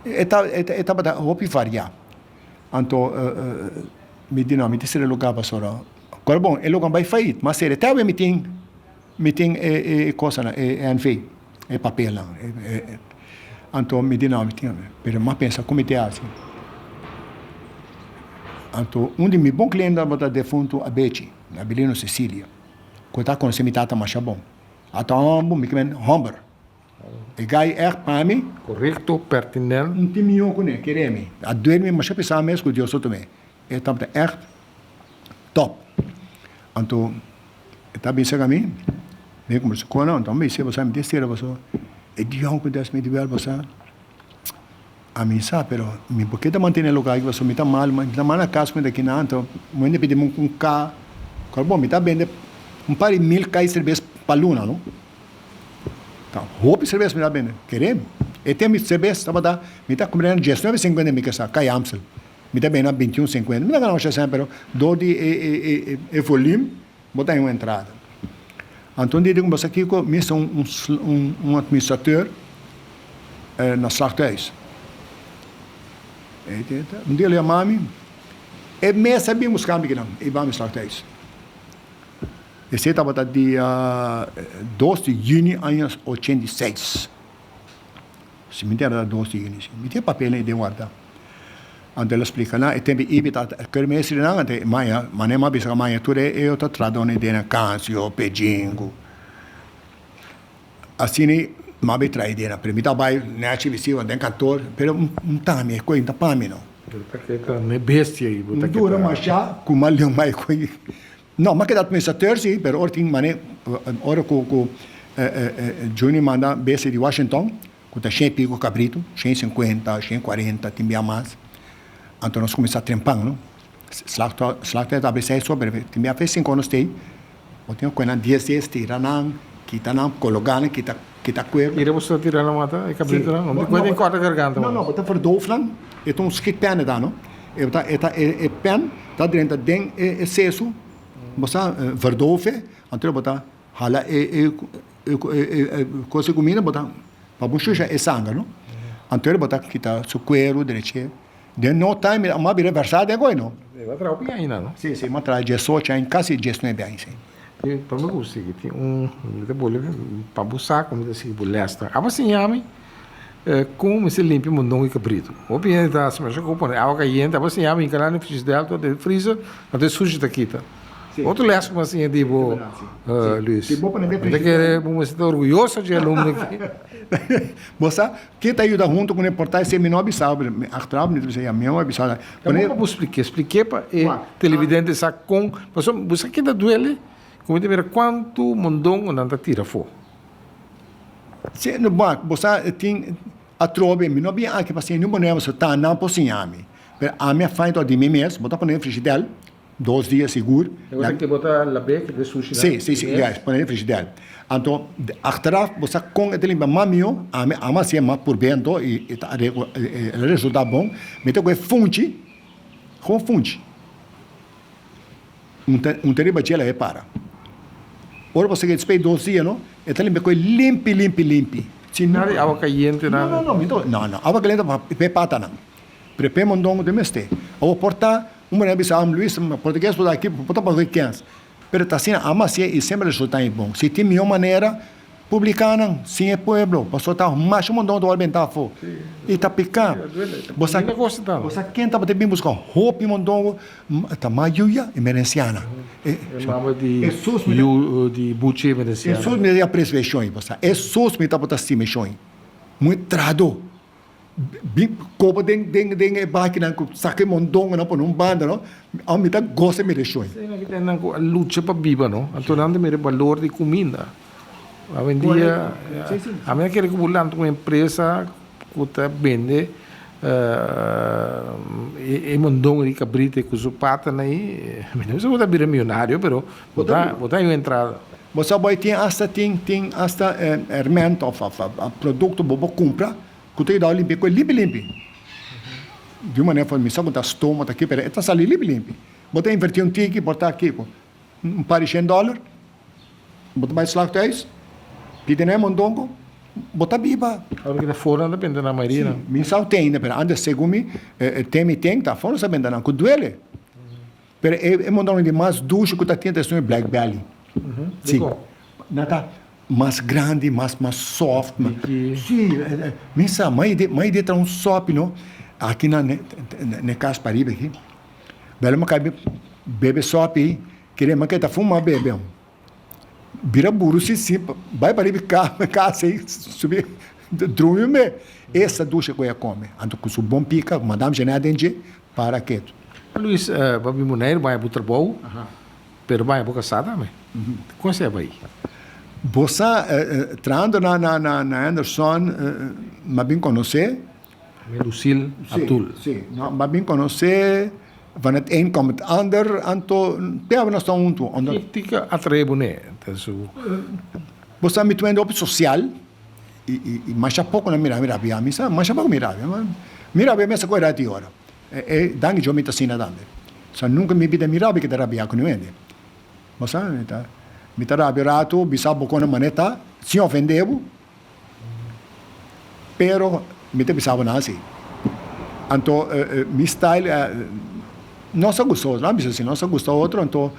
E ta e tabata hopi variá. Anto mi di no, mi ta sera e lugá pasobra kor bon e lugá bai fayit, ma sera te awe mi tin mi tin e e kosanan e NV, e papelnan. Anto mi di no, mi tin pero mi a pensa ku mi ta hasi. Anto un di mi bon kliente tabata defuntu Abechi, Abelino Cecilia, ku ta konosé mi tata masha bon. A ta hòmber, mi ke men hòmber. E gai ègt pa mi. Korekto, pertinent. Un tin mihó kuné, kere mi. A duermi masha pisá mes ku Dios a tum'é. E tabata ègt tòp. Anto e ta bisa ku mi, mi a kumsa ku nan, anto mi bisa boso, mi tin sera boso. E dion ku Dios mi di wèl boso, a mi sa, pero mi por keda mantené e lugar aki pasobra mi ta mal, mi ta mal na kas ku mi ta kinan, anto mi a pidi mi un ka, kòrda bon mi ta bende un par di mil kai serbes pa luna no. Ta hopi serbes mi ta bende. Kere e temp mi serbes tabata mi ta kumpra na diesnuebe sinkuenta mi kasa kai Amstel. Mi ta bende na bintiun sinkuenta. Mi ta gana masha sèn pero dor di e e volume bo ta haña un entrada. Anto un dia di kumsa kiko mi esta un un administrateur na slachthuis. Un dia el yama mi. E mes a bin buska mi kinan i ban mi slachthuis. Esei tabata dia dos di juni aña 86. Si mi ta dos di juni si. Mi tin e papelnan ei den warda. Anto el a splika nan e tempu Ibi ta kermesri nan anto e maya manera mi a bisa maya tur e otro trahadónan den nan Kansio, Pejingu. Asina mi a bai traha e den pero mi ta bai nechi bisti den kantor pero un ta mi e koe no ta pa mi no. Bo ta keda ne bestia ei bo ta keda. Un dura masha ku mi a leon bai koe. No, mi a keda administrateur si, pero ora tin mane ora ku ku Juni manda bestia di Washington ku ta shen pico cabrito, 150, 140, tin bia mas. Anto nos kuminsá trempan no. Slachto slachto ta abri seis or, pero tin bia fe sinku or nos tei. Bo tin ku kue nan dies dies, tira nan, kita nan, kologa nan, kita kita kueru. Tira bo sa tira nan mata e cabritonan? No ku tin kòrta garganta No, no, bo ta verdoof nan. E ta un schietpen e ta no. E ta e ta e pen ta drenta den e sesu, bo sa verdoof e, anto bo ta hala e e e kos di kuminda bo ta pa bo shusha e sanger no. Anto bo ta kita su kueru drechi. Den no time a bira versá den koe no. E bo a traha hopi aña no? Si, si, mi a traha diesocho aña, kasi diesnuebe aña si. E prome ku sigui tin un mi ta bolbe pa bo sa ku mi ta sigui bo lèsnan. Abo siña mi kon mester limpia mondongo i kabritu. Hopi hende ta hasi masha ku pone awa kayente. Abo siña mi hinka nan den frishider tur den freezer anto e sushi ta kita. Otro lès ku mi a siña di bo Luis. Mi ta kere bo mester ta orguyoso dje alumno aki. Bo sa ke ta yuda huntu ku ne por ta esei mi no a bisa bo, mi achteraf mi ta bisa ya mi no a bisa. Ta bon pa bo spliké, spliké pa e televidente sa kon, pasobra bo sa ke ta duele ku mi ta mira kuantu mondongo nan ta tira afó. Si, no bo, bo sa tin atrobe mi no bin aki pa siña niun manera, pasobra ta nan por siña mi, pero ami a find out di mi mes, bo ta pone den frigidèr Dos dia sigur. E ora ke bo ta lab'é ke sushi nan. Si, si, si, juist, pone den frishider. Anto, achteraf bo sa kon e ta limpia mas mihó, ami ama hasié mas purbé anto i e ta e resultá bon, mi ta kohe funchi, gewoon funchi, un ta un ta riba dje laga e para. Ora bo saki despes dos dia no, e ta limpia kohe limpi limpi limpi. Si nada di awa kayente nada. No, no, no, mi no, no, awa kayente ta pa e patanan, pero p'e mondongo den mester. Awor por ta Un manera bisa am Luis, portugues por aki por ta papia kens. Pero ta asina am hacié y semper resulta y bon. Si tin mihó manera, publica nan sin e pueblo, pasobra ta masha monton ta wòrdu benta afó. Y ta pica. Bo sa bo sa ken tabata bin busca hopi mondongo? Ta Mayuya y Merenciana. E mama di yu di Buchi Merenciana. Esun mi ta aprecia e shon, bo sa. Esun mi tabata stima e shon. Muy trahadó. Bin koba den den den e bakinan ku saka e mondongonan pone un banda no, ò mi ta gosa mira e shoi. Esei nan nan ku a lucha pa biba no, anto nan ta mira e balor di kuminda. Awendia ami a kere ku bo lanta un empresa ku ta bende e mondongo di kabrita ku su patanan ei, mi no bisa ku bo ta bira mionario pero bo ta bo ta haña un entrada. Bo sa bo tin asta tin tin asta herment of of produkto bo por kumpra ku ta yuda bo limpia ku e limpi limpi. Di un manera mi sa ku ta stoma ta ki pero e ta sali limpi limpi. Bo ta inverti un tiki por ta kiko un par di shen dòler bo ta bai slachthuis pidi nan e mondongo bo ta biba. Ora ki ta for nan ta benta nan mayoria nan. Si mi sa ku tin ainda pero antes segun mi tem mi ten ta for nan sa benta nan ku duele. Pero e mondongo di mas dushi ku ta tin ta esun e black belly. Si. Nan ta mas grandi, mas mas soft. Si, mi sa, mai de mai de traha un sopi no, aki na ne kas pariba aki. Bel mi kai bebe sopi, kere mi kai ta fuma bebe. Bira buru si si, bai pariba kas ei, subi drumi me. Esa dushi ku e a kome. Anto ku su bon pika, madam Jeanette den dje, para ketu. Luis, bo bin Boneiru bai bo trabou, pero bai bo kasá tambe. Kon esei a bai? Bo sa, trahando na na Anderson, m'a bin konosé. Lucille Atul. Si, si. M'a bin konosé, van het een komt het ander, anto te awe nos ta huntu. Kiko a trae bo n'e? Bo sa mi tuende hopi sosial. I masha poko nan mira mi rabia. Mi sa masha poko mi rabia. Mi rabia mester ku edat di ora. E danki Dios mi ta asina tambe. Sa nunka mi bida mi rabia kita rabia ku niun hende. Bo sa mi ta mi ta rabia ratu bisa bo kon manera ta sin ofende bo pero mi ta bisa bo nan asi. Anto mi style. Nos a gusta otro, nan bisa si nos a gusta otro anto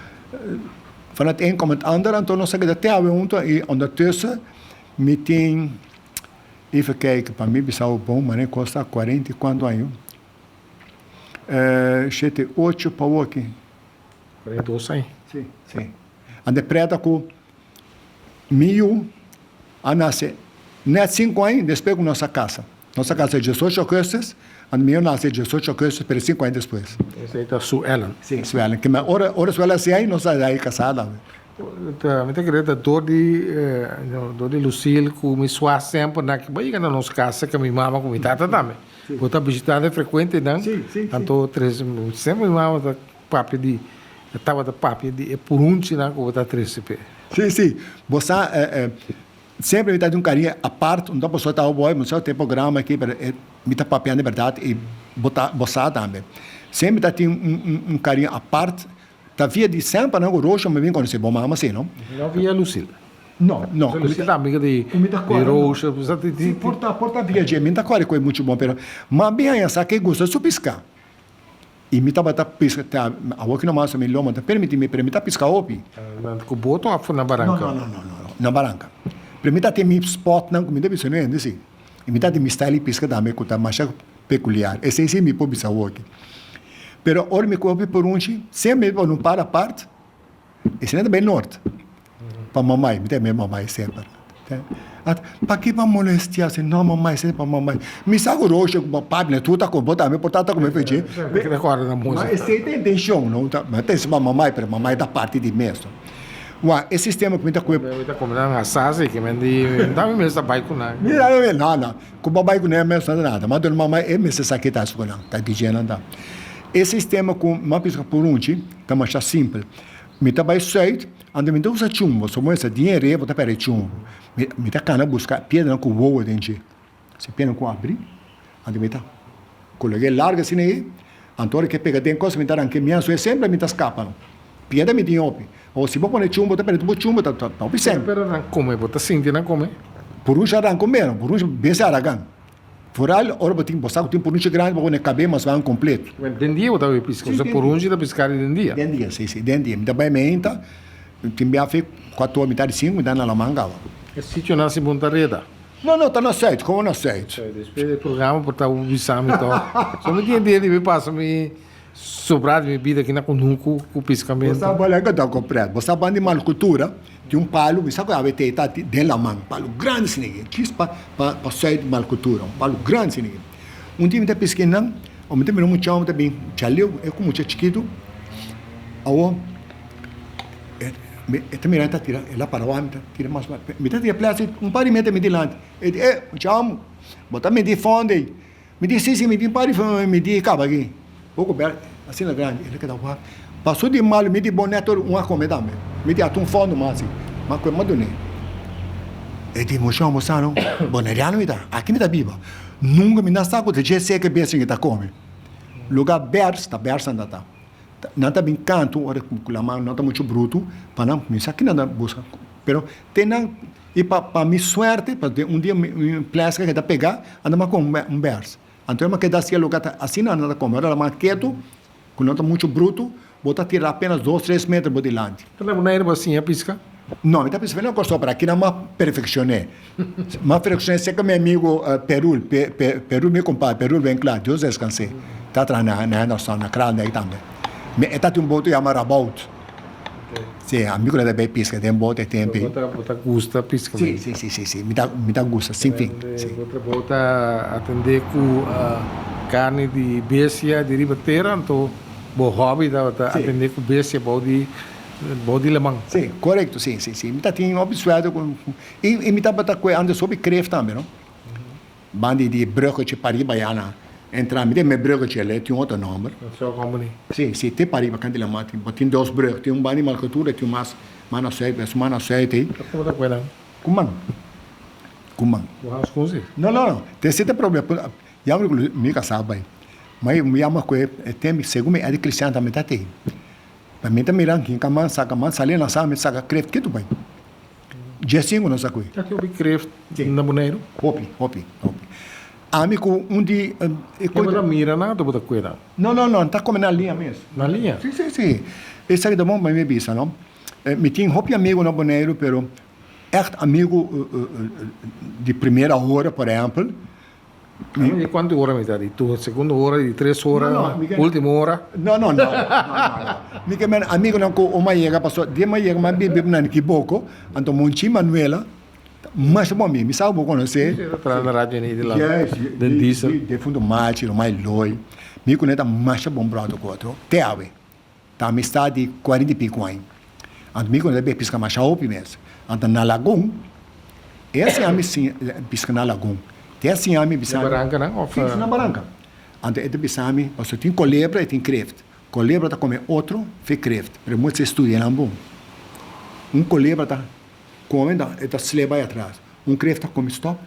van het een komt het ander anto nos a keda te awe hunto y ondertussen mi tin even kijken pa mi bisa bo bon manera cos ta cuarenta y cuanto aña shete ocho pa awoki. 42 aña. Si, si. Ante preta cu mi yu a nace net cinco aña despues cu nos a casa. Nos a casa diesocho augustus, ante mi yu nace diesocho augustus pero cinco aña despues. Esey ta Sue Ellen. Si, Sue Ellen. Kima ora ora Sue Ellen haci aña nos a hay casa tambe. Ta mi ta kere ta dor di dor di Lucille cu mi sua semper nan ki bai yega na nos casa cu mi mama cu mi tata tambe. Bo ta bishitante frecuente nan. Si, si, si. Anto tres semper mi mama ta Papia di, e tabata papia di e purunchinan ku bo ta trese p'e. Sí, sí. Bo sa, semper mi ta di un kariño apart, un ta pasobra ta boy, mi sa te programa aki, pero e mi ta papiando e bèrdat i bo ta, bo sa tambe. Semper mi ta tin un, un, un kariño apart, ta via di semper nan ku Roosje mi bin konosé bo mama sí, no? No via Lucille. No, no. Lucille ta amiga di, di Roosje, bo sa ti, ti. Sí, por ta, por ta via dje, mi no ta kòrda ku e muchu bon, pero mas bin haña sa ke gusta su piská. I mi tabata pisca te awor ki nomas mi loma ta permiti mi, pero mi ta pisca hopi. Ku boto of na baranka? No, no, no, no, no, na baranka. Pero mi ta tin mi spotnan ku mi ta bisa no hende si. I mi ta tin mi style di pisca tambe ku ta masha pekuliar. Esei si mi por bisa awor aki. Pero ora mi kopi purunchi, semper mi pone un par apart. Esei nan ta bai nort. Pa mamai, mi ta yama e mamai semper. At, paki pa molestia si? No mamai, esei pa mamai. Mi sa ku Roosje ku papi nan tur ta kome, bo tambe por ta ta kome fechi. Ma esei ta intencion, no? Ta, mi ta pensa pa mamai, pero mamai ta parti di mes, no? Wak, e sistema ku mi ta kue. Mi ta kome nan asá si, ke men di, mi ta mi mes ta bai ku nan. Mi ta mi, no, no. Ku bo bai ku nan mes no ta nada. Ma duna mamai e mester sa ke ta hasi ku nan, ta DJ nan ta. E sistema ku mi a bisa purunchi ta masha simpel. Mi ta bai sùit, anto mi ta usa chumbo, so bo sa di e bo ta perde chumbo. Mi mi ta kana buska piedranan ku wowo den dje. Si piedranan ku abri, anto mi ta kologa e larga asina ei, anto ora ke pega den kos mi ta ranka e miansu e semper mi ta skapa no. Piedra mi tin hopi. Awor si bo pone chumbo ta perde tur bo chumbo ta ta hopi sèn. Pero nan kome, bo ta sinti nan kome? Purunshi a ranka un meno, purunshi bes aragan. Vooral ora bo tin, bo sa ku tin purunchi grandi bo pone kabé mas ban kompleto. Bueno, den dia bo ta bai piska, osea purunchi ta piska di den dia. Den dia, si, si, den dia. Mi ta bai meinta, tin bia fe kuater ora, mitad di sinku mi ta na laman kaba. E sitionan si bon ta reda? No, no, ta na sùit, komo na sùit. Despues di e programa por ta bo bisa mi tòg. So mi tin e dia di mi pasa mi sobra di mi bida aki na kunuku ku piskamentu. Bo sa bala ku ta kompret. Bo sa ban di mal kultura. Tin un palu, mi sa ku awe te ta den laman, palu grandi asina aki, djis pa pa sùit mal kultura, un palu grandi asina aki. Un dia mi ta piska einan, mi ta mira un mucha homber ta bin chaleu, e ku mucha chikitu, awo e ta mira mi ta tira, el a para wak mi ta tira mas mas, mi ta tira plastic un par di meter mi dilanti, e di, e mucha homber, bo ta midi fondo ei. Mi di, Si, si, mi tin par di mi di kaba aki. Poko bèr asina grandi. El a keda wak. Paso di malu mi di bon nèt ora un a kome tambe. Mi di ata un fondo mas asi. Ma kue madun'é. E di, Moshon, bo sa no, boneriano mi ta. Aki mi ta biba. Nunka mi na sa ku ta dje seka bestia mi ta kome. Luga bèrs, ta bèrs nan ta ta. Nan ta bin kantu ora ku laman no ta muchu brutu pa nan mi sa kinan nan buska. Pero te nan i pa pa mi suerte pa un dia mi pleska keda pega anda mi a kome un bèrs. Anto mi a keda hacia loke ta asina nan ta kome. Ora laman ketu ku no ta muchu brutu bo ta tira apenas dos tres meter bo dilanti. Ta na Bonaire bo a siña piska? No, mi ta piska na Kòrsou pero aki nan mi a perfekshoné. Mi a perfekshoné serka mi amigu Perul, Perul mi kompadre Perul Winklaar, Dios deskans'é. Ta traha na na Henderson, na Kralendijk tambe. Mi e ta tin un boto yama Rabout. Si, amigu nan ta bai piska den boto e tempu ei. Bo ta gusta piska? Si, si, si, si, si. Mi ta mi ta gusta sin fin. Si. Bo trabou ta atendé ku karni di bestia di riba tera, anto bo hòbi tabata atendé ku bestia bou di bou di laman. Si, korekto, si, si, si. Mi ta tin hopi suèldo ku i mi tabata kue antes hopi kreeft tambe, no. Banda di bruggetje pariba ya na entra mi den me bruggetje le tin otro nomber. Shell company. Si, si, te pariba kant di la mar tin, bo tin dos brug, tin un banda di Malkatura tin un mas mas na suid, mas na suid ei. Como ta kuenan? Ku man, ku man. Bo haus kon si? No, no, no, te si ta problema, yammer ku mi kasá bai, ma mi yama ku e tempo segun mi Eddie Cristian tambe ta tei, pa mi ta mira hinka man saka man sali na sa mi saka kreeft kitu bai. Dje sinku nos a kui. Ta hopi kreeft na Boneiru? Hopi, hopi, hopi. Ami ku un di e Bo ta mira nan òf bo ta kue nan? No, no, no, ta kome na liña mes. Na liña? Si, si, si. Esaki ta bon pa mi bisa, no. Mi tin hopi amigu na Boneiru, pero ègt amigu di primera ora, por ehèmpel. Di kuantu ora mi ta? Di segundo ora, di tres ora, ultimo ora? No, no, no. Mi ke men amigunan ku un a yega, pasobra di mi a yega mi a bibi na Nikiboko, anto Monchi Manuela Masha bon mi, mi sa bo konosé. Si, ta traha na Radio Nederland. Yes, Den diesel. Defunto Machi, Romay Loy. Mi ku ne ta masha bon bròder ku otro, te awe. Ta amistad di kuarenta i piku aña. Anto mi ku ne ta bai piska masha hopi mes. Anto na lagun, e a siña mi siña piska na lagun. Te a siña mi bisa mi. Na baranka nan òf? Si, na baranka. Anto e ta bisa mi, pasobra tin kolebra i tin kreft. Kolebra ta kome otro fe kreft, pero e mester studia nan bon. Un kolebra ta Come ta e ta sle bai atras. Un kreeft ta come stop.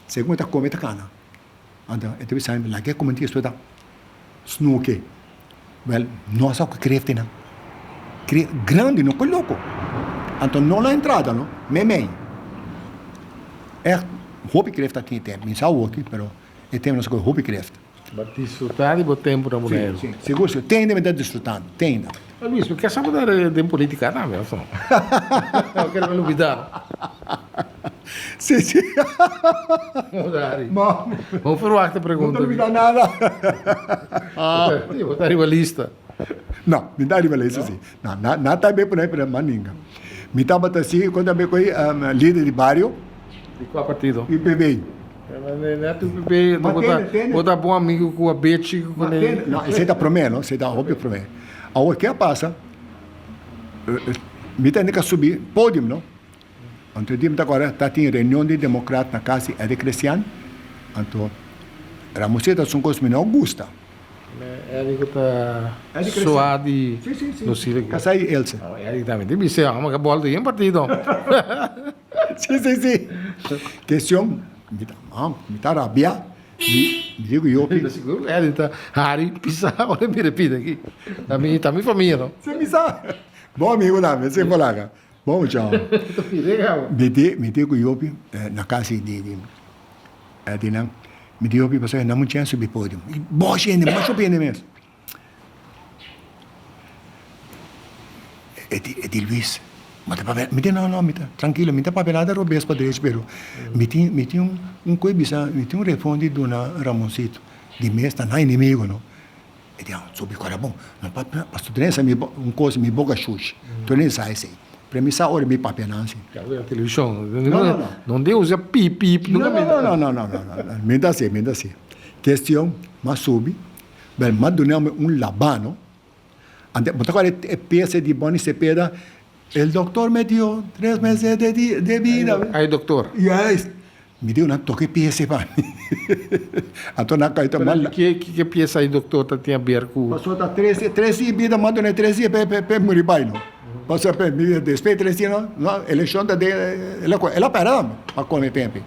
Segun e ta come e ta cana. Anto e ta bisa mi laga e come tin despues ta snoke. Wel no a sa cu kreeft nan. Kreeft grandi no cu loco. Anto no na entrada no, mei mei. Echt hopi kreeft ta tin e tempo. Mi sa awoki pero e tempo nos a coge hopi kreeft. Bo a disfrutá di bo tempu na Boneiru. Sí, sí, sigur, sigur. Tende mi ta disfrutando, tende. Ma Luis, bo ke sa bo ta den politica tambe, of no? Bo kere mi lubidá? Sí, sí. Bo ta hari. Bo verwachta pregunta. No ta lubidá nada. Bo ta riba lista. No, mi ta riba lista, sí. No, na ta be pone pero maninga. Mi tabata si, kon ta be koe lider di bario. Di kua partido? UPB. Bo ta bon amigo ku Abechi ku kuné? No, esei ta promé no, esei ta hopi promé. Awor ke a pasa, mi ta ka subi podium no, anto e dia mi ta kòrda ta tin reunion di demokrat na kas di Eddie Christian, anto Ramosito ta haci un kos mi no gusta. Eddie ku ta sua di Lucille. Kasá di Elsa. Eddie tambe tin biseo, amo ka bòlta yen partido. Si, si, si. Kestion, mi ta, ah, mi ta rabia. Mi, mi digo yo ki. Sigur Eddie ta hari pisa ora mi repite aki. Ta mi, ta mi famia no. Si mi sa. Bon amigo tambe, si polaca. Bon muchacho. Mi di, mi digo yo ki na kas di, di Eddie nan, mi di yo ki pasobra nan mucha subi podium. Boshi hende, masha hopi hende mes. E di, e di Luis, bo ta papia, mi di no, no, mi ta trankilo, mi ta papia nada robes pa drechi, pero mi tin, mi tin un, un koe bisa, mi tin un refon di duna Ramoncito, di mes ta nan enemigo no. E di, ah, subi kora bon, no papia, pasobra tu sa mi un kos, mi boka shushi, tu no sa esei, pero mi sa ora mi papia nan si. Ya bo televishon, no, no, no, no den usa pip, pip, no, no, no, no, no, no, no, mi ta hasi, mi ta hasi. Kestion, m'a subi. Bel m'a duna mi un labano. Ante bo ta kòrda e piesa di Bonny Cepeda, El doctor me dio tres meses de de vida. Ay doctor. Juist. Mi di nan toka e piesa pa mi. Anto nan kai ta mal. Ke ke piesa ay doctor ta tin aber ku. Pasobra ta tres dia, tres dia bida m'a duna tres dia p'e p'e muri bai no. Pasobra p'e mi despues di tres dia no no elekshon ta den el a el a pèrdè tambe pa kome tempu.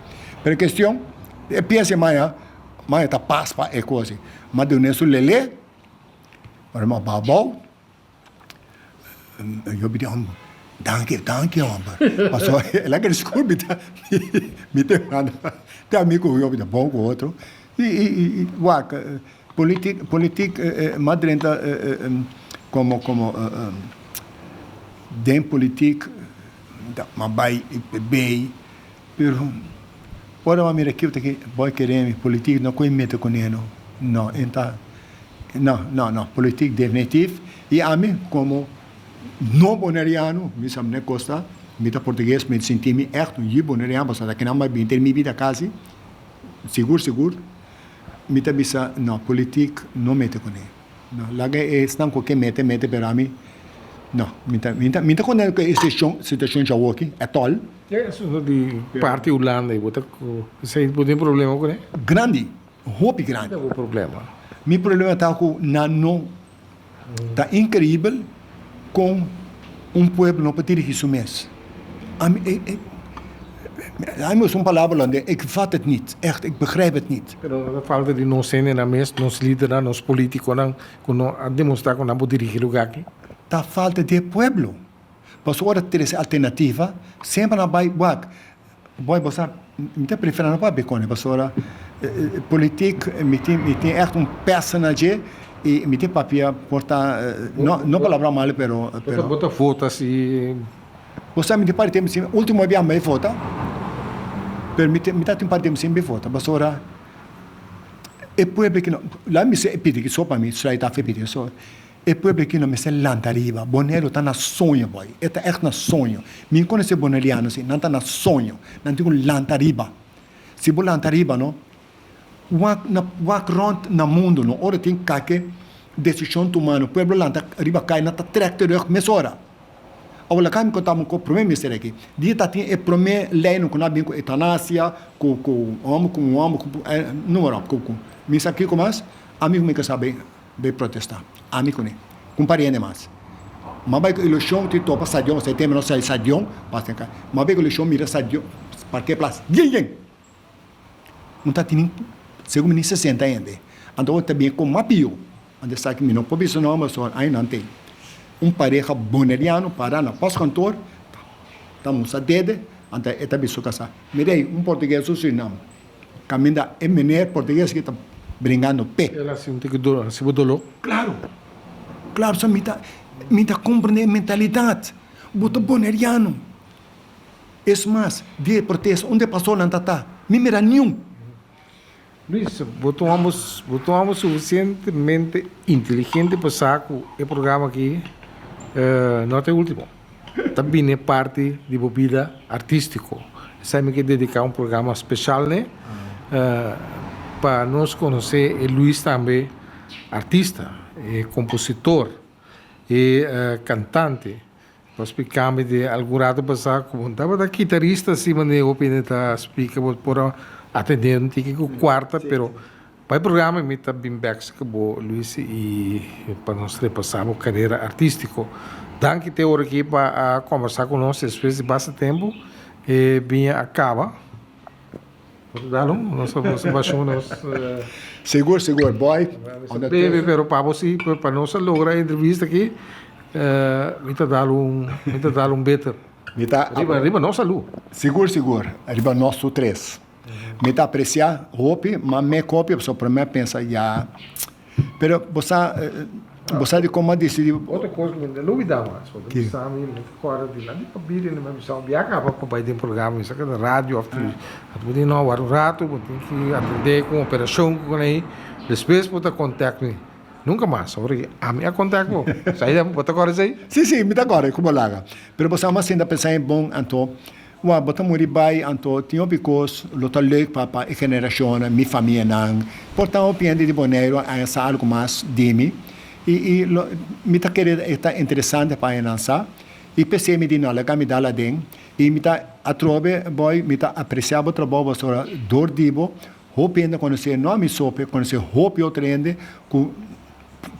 Pero kestion e piesa maya. Ma e ta pas pa e kos ei. Ma dun'é su lelé, ora mi a baha abou, yo bidi hòmber, danki, danki hòmber. Pasobra el a kere sigur mi ta mi ta manda te amigu ku yo ta bon ku otro. I i i wak, politik politik m'a drenta komo komo den politik m'a bai bei. Pero ora bo a mira kiko ta ke bo a kere mi politik no koe mete kune no no e ta no no no politik definitif i ami komo no boneriano mi sa mene kos ta mi ta portugues mi sinti mi ègt un yu boneriano pasobra ta kinan bo a bin den mi bida kasi sigur sigur mi ta bisa no politik no mete kune no laga esnan ku ke mete mete pero ami no mi ta mi ta mi ta konten ku e situashon djawoki at all. E asunto di parti Hulanda ei bo ta ku esei bo tin problema kuné? Grandi, hopi grandi. Kiko ta bo problema? Mi problema ta ku nan no ta increibel kon un pueblo no por dirigi su mes. Ami e e ami usa un palabra holandés, ik vat het niet, echt, ik begrijp het niet. Pero no ta falta di nos hendenan mes, nos lidernan, nos politiconan ku no a demostra ku nan por dirigi lugar aki? Ta falta di e pueblo. Pasobra ora trese alternativa, semper nan bai wak, boy bo sa, Mi ta prefera no papia con e pasobra politiek mi tin mi tin echt un pesa na dje y mi tin papia por ta no no palabra malo pero pero. Bo ta vota si. Bo sa mi tin par di tempo sin ultimo bia mi vota pero mi ta tin par di tempo sin mi vota pasobra e pueblo aki no laga mi bisa e pidi so pa mi sluit af e pidi so. E pueblo aki no mester lanta riba. Boneiru ta na soño boy. E ta ègt na soño. Mi konosé boneriano si, nan ta na soño. Nan tin ku lanta riba. Si bo lanta riba no, wak na wak rònt na mundu no, ora tin kake desishon tuma no, pueblo lanta riba kai, nan ta trèk terug mesora. Awor laga mi konta bo un kos, promé minister aki, dia ta tin e promé leinan ku nan a bin ku eutanasia, ku ku hòmber ku un hòmber ku numa ròp, ku ku mi sa kiko mas, ami ku mi ka sabi. Bay protesta. Ami ku ne. Ku un pariente mas. Ma bay ku ilushon ti topa stadion, esei tempo nos sai stadion, pas den ka. Ma bay ku ilushon mira stadion, parkeerplaats yen yen. Un ta tini segun mi ni 60 hende. Anto bo ta bin ku mas pio. Anto esaki mi no por bisa nomber pasobra ai nan tin. Un pareha boneriano para na postkantoor ta musa dede, anto e ta bisa su kasa, Mirei, un portugues su Surinam. Caminda e meneer portugues aki ta bringando p'e. El a sinti cu dolor, a sibo dolor. Claro, claro, so mi ta, mi ta comprende e mentalidad. Bo ta boneriano. Es mas, dia e protesta, unda e pastornan ta ta? Mi mira niun. Luis, bo ta un homber, bo ta un homber suficientemente inteligente pa sa cu e programa aki no ta e ultimo. Ta bini e parti di bo bida artistico. Esei mi ke dedica un programa special n'e pa nos conoce e Luis tambe artista, e compositor, e cantante. Bo a splica mi di algun rato pasa cu bo tabata kitarista si manera hopi hende ta splica bo por a atende un tiki cu cuarta pero Pa e programa mi ta bin bek sa ku bo Luis i pa nos repasá bo karera artístiko. Danki te ora aki pa a kombersá ku nos despues di basta tempu e biña a kaba. Bo ta dal un? Nos a nos a bashon nos. Sigur sigur boy. Bebe pero pa bo si pa nos a logra e entrevista aki mi ta dal un mi ta dal un beter. Mi ta Riba riba nos salu. Sigur sigur riba nos tur tres. Mi ta aprecia hopi, ma me copia pasobra prome a pensa ya. Pero bo sa, bo sa di con a dicidi. Otro cos mi no lubida mas, bo ta bisa mi, mi ta corda di la di pabia mi a bisa un bia caba pa bay den programa, mi sa cu ta radio of television. Anto bo di no, wak un rato bo tin ki atende cu un operacion cu con ahi, despues bo ta contact mi. Nunca mas, ora ki ami a contact bo. Sa bo ta corda esey? Si, si, mi ta corda cu bo laga. Pero bo sa, mi a sinta pensa e bon, anto. Wak, bo ta muri bai, anto tin hopi kos lo ta leuk pa pa e generashonnan, mi famianan. Por ta hopi hende di Boneiru a haña sa algu mas di mi i i lo mi ta kere e ta interesante pa haña nan sa. I p'esei mi di no, laga mi dal aden. I mi ta atrobe, boy, mi ta apresiá bo trabou pasobra dor di bo hopi hende a konosé, no ami so, pero konosé hopi otro hende ku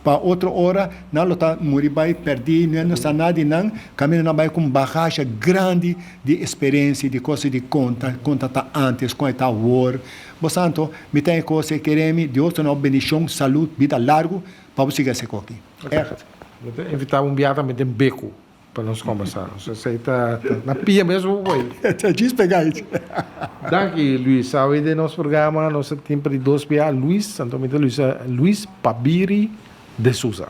Pa otro ora nan lo ta muri bai perdí, no no sa nada di nan, kaminda nan bai ku un bagasha grandi di esperensia, di kos di konta, kon ta ta antes, kon e ta awor. Bo sa anto, mi ta e kos e kere mi, Dios ta duna bo bendishon, salud, bida largu, pa bo sigui hasi koki. Ègt. Mi ta invitá bo un biaha tambe den Beku. Pa nos kombersá. Esei ta na pia mes bo por bai. Ta djis pegá ei. Danki Luis. Awe den nos programa nos a tin pa di dos bia Luis, anto mi ta luisa Luis Pabiri de Souza.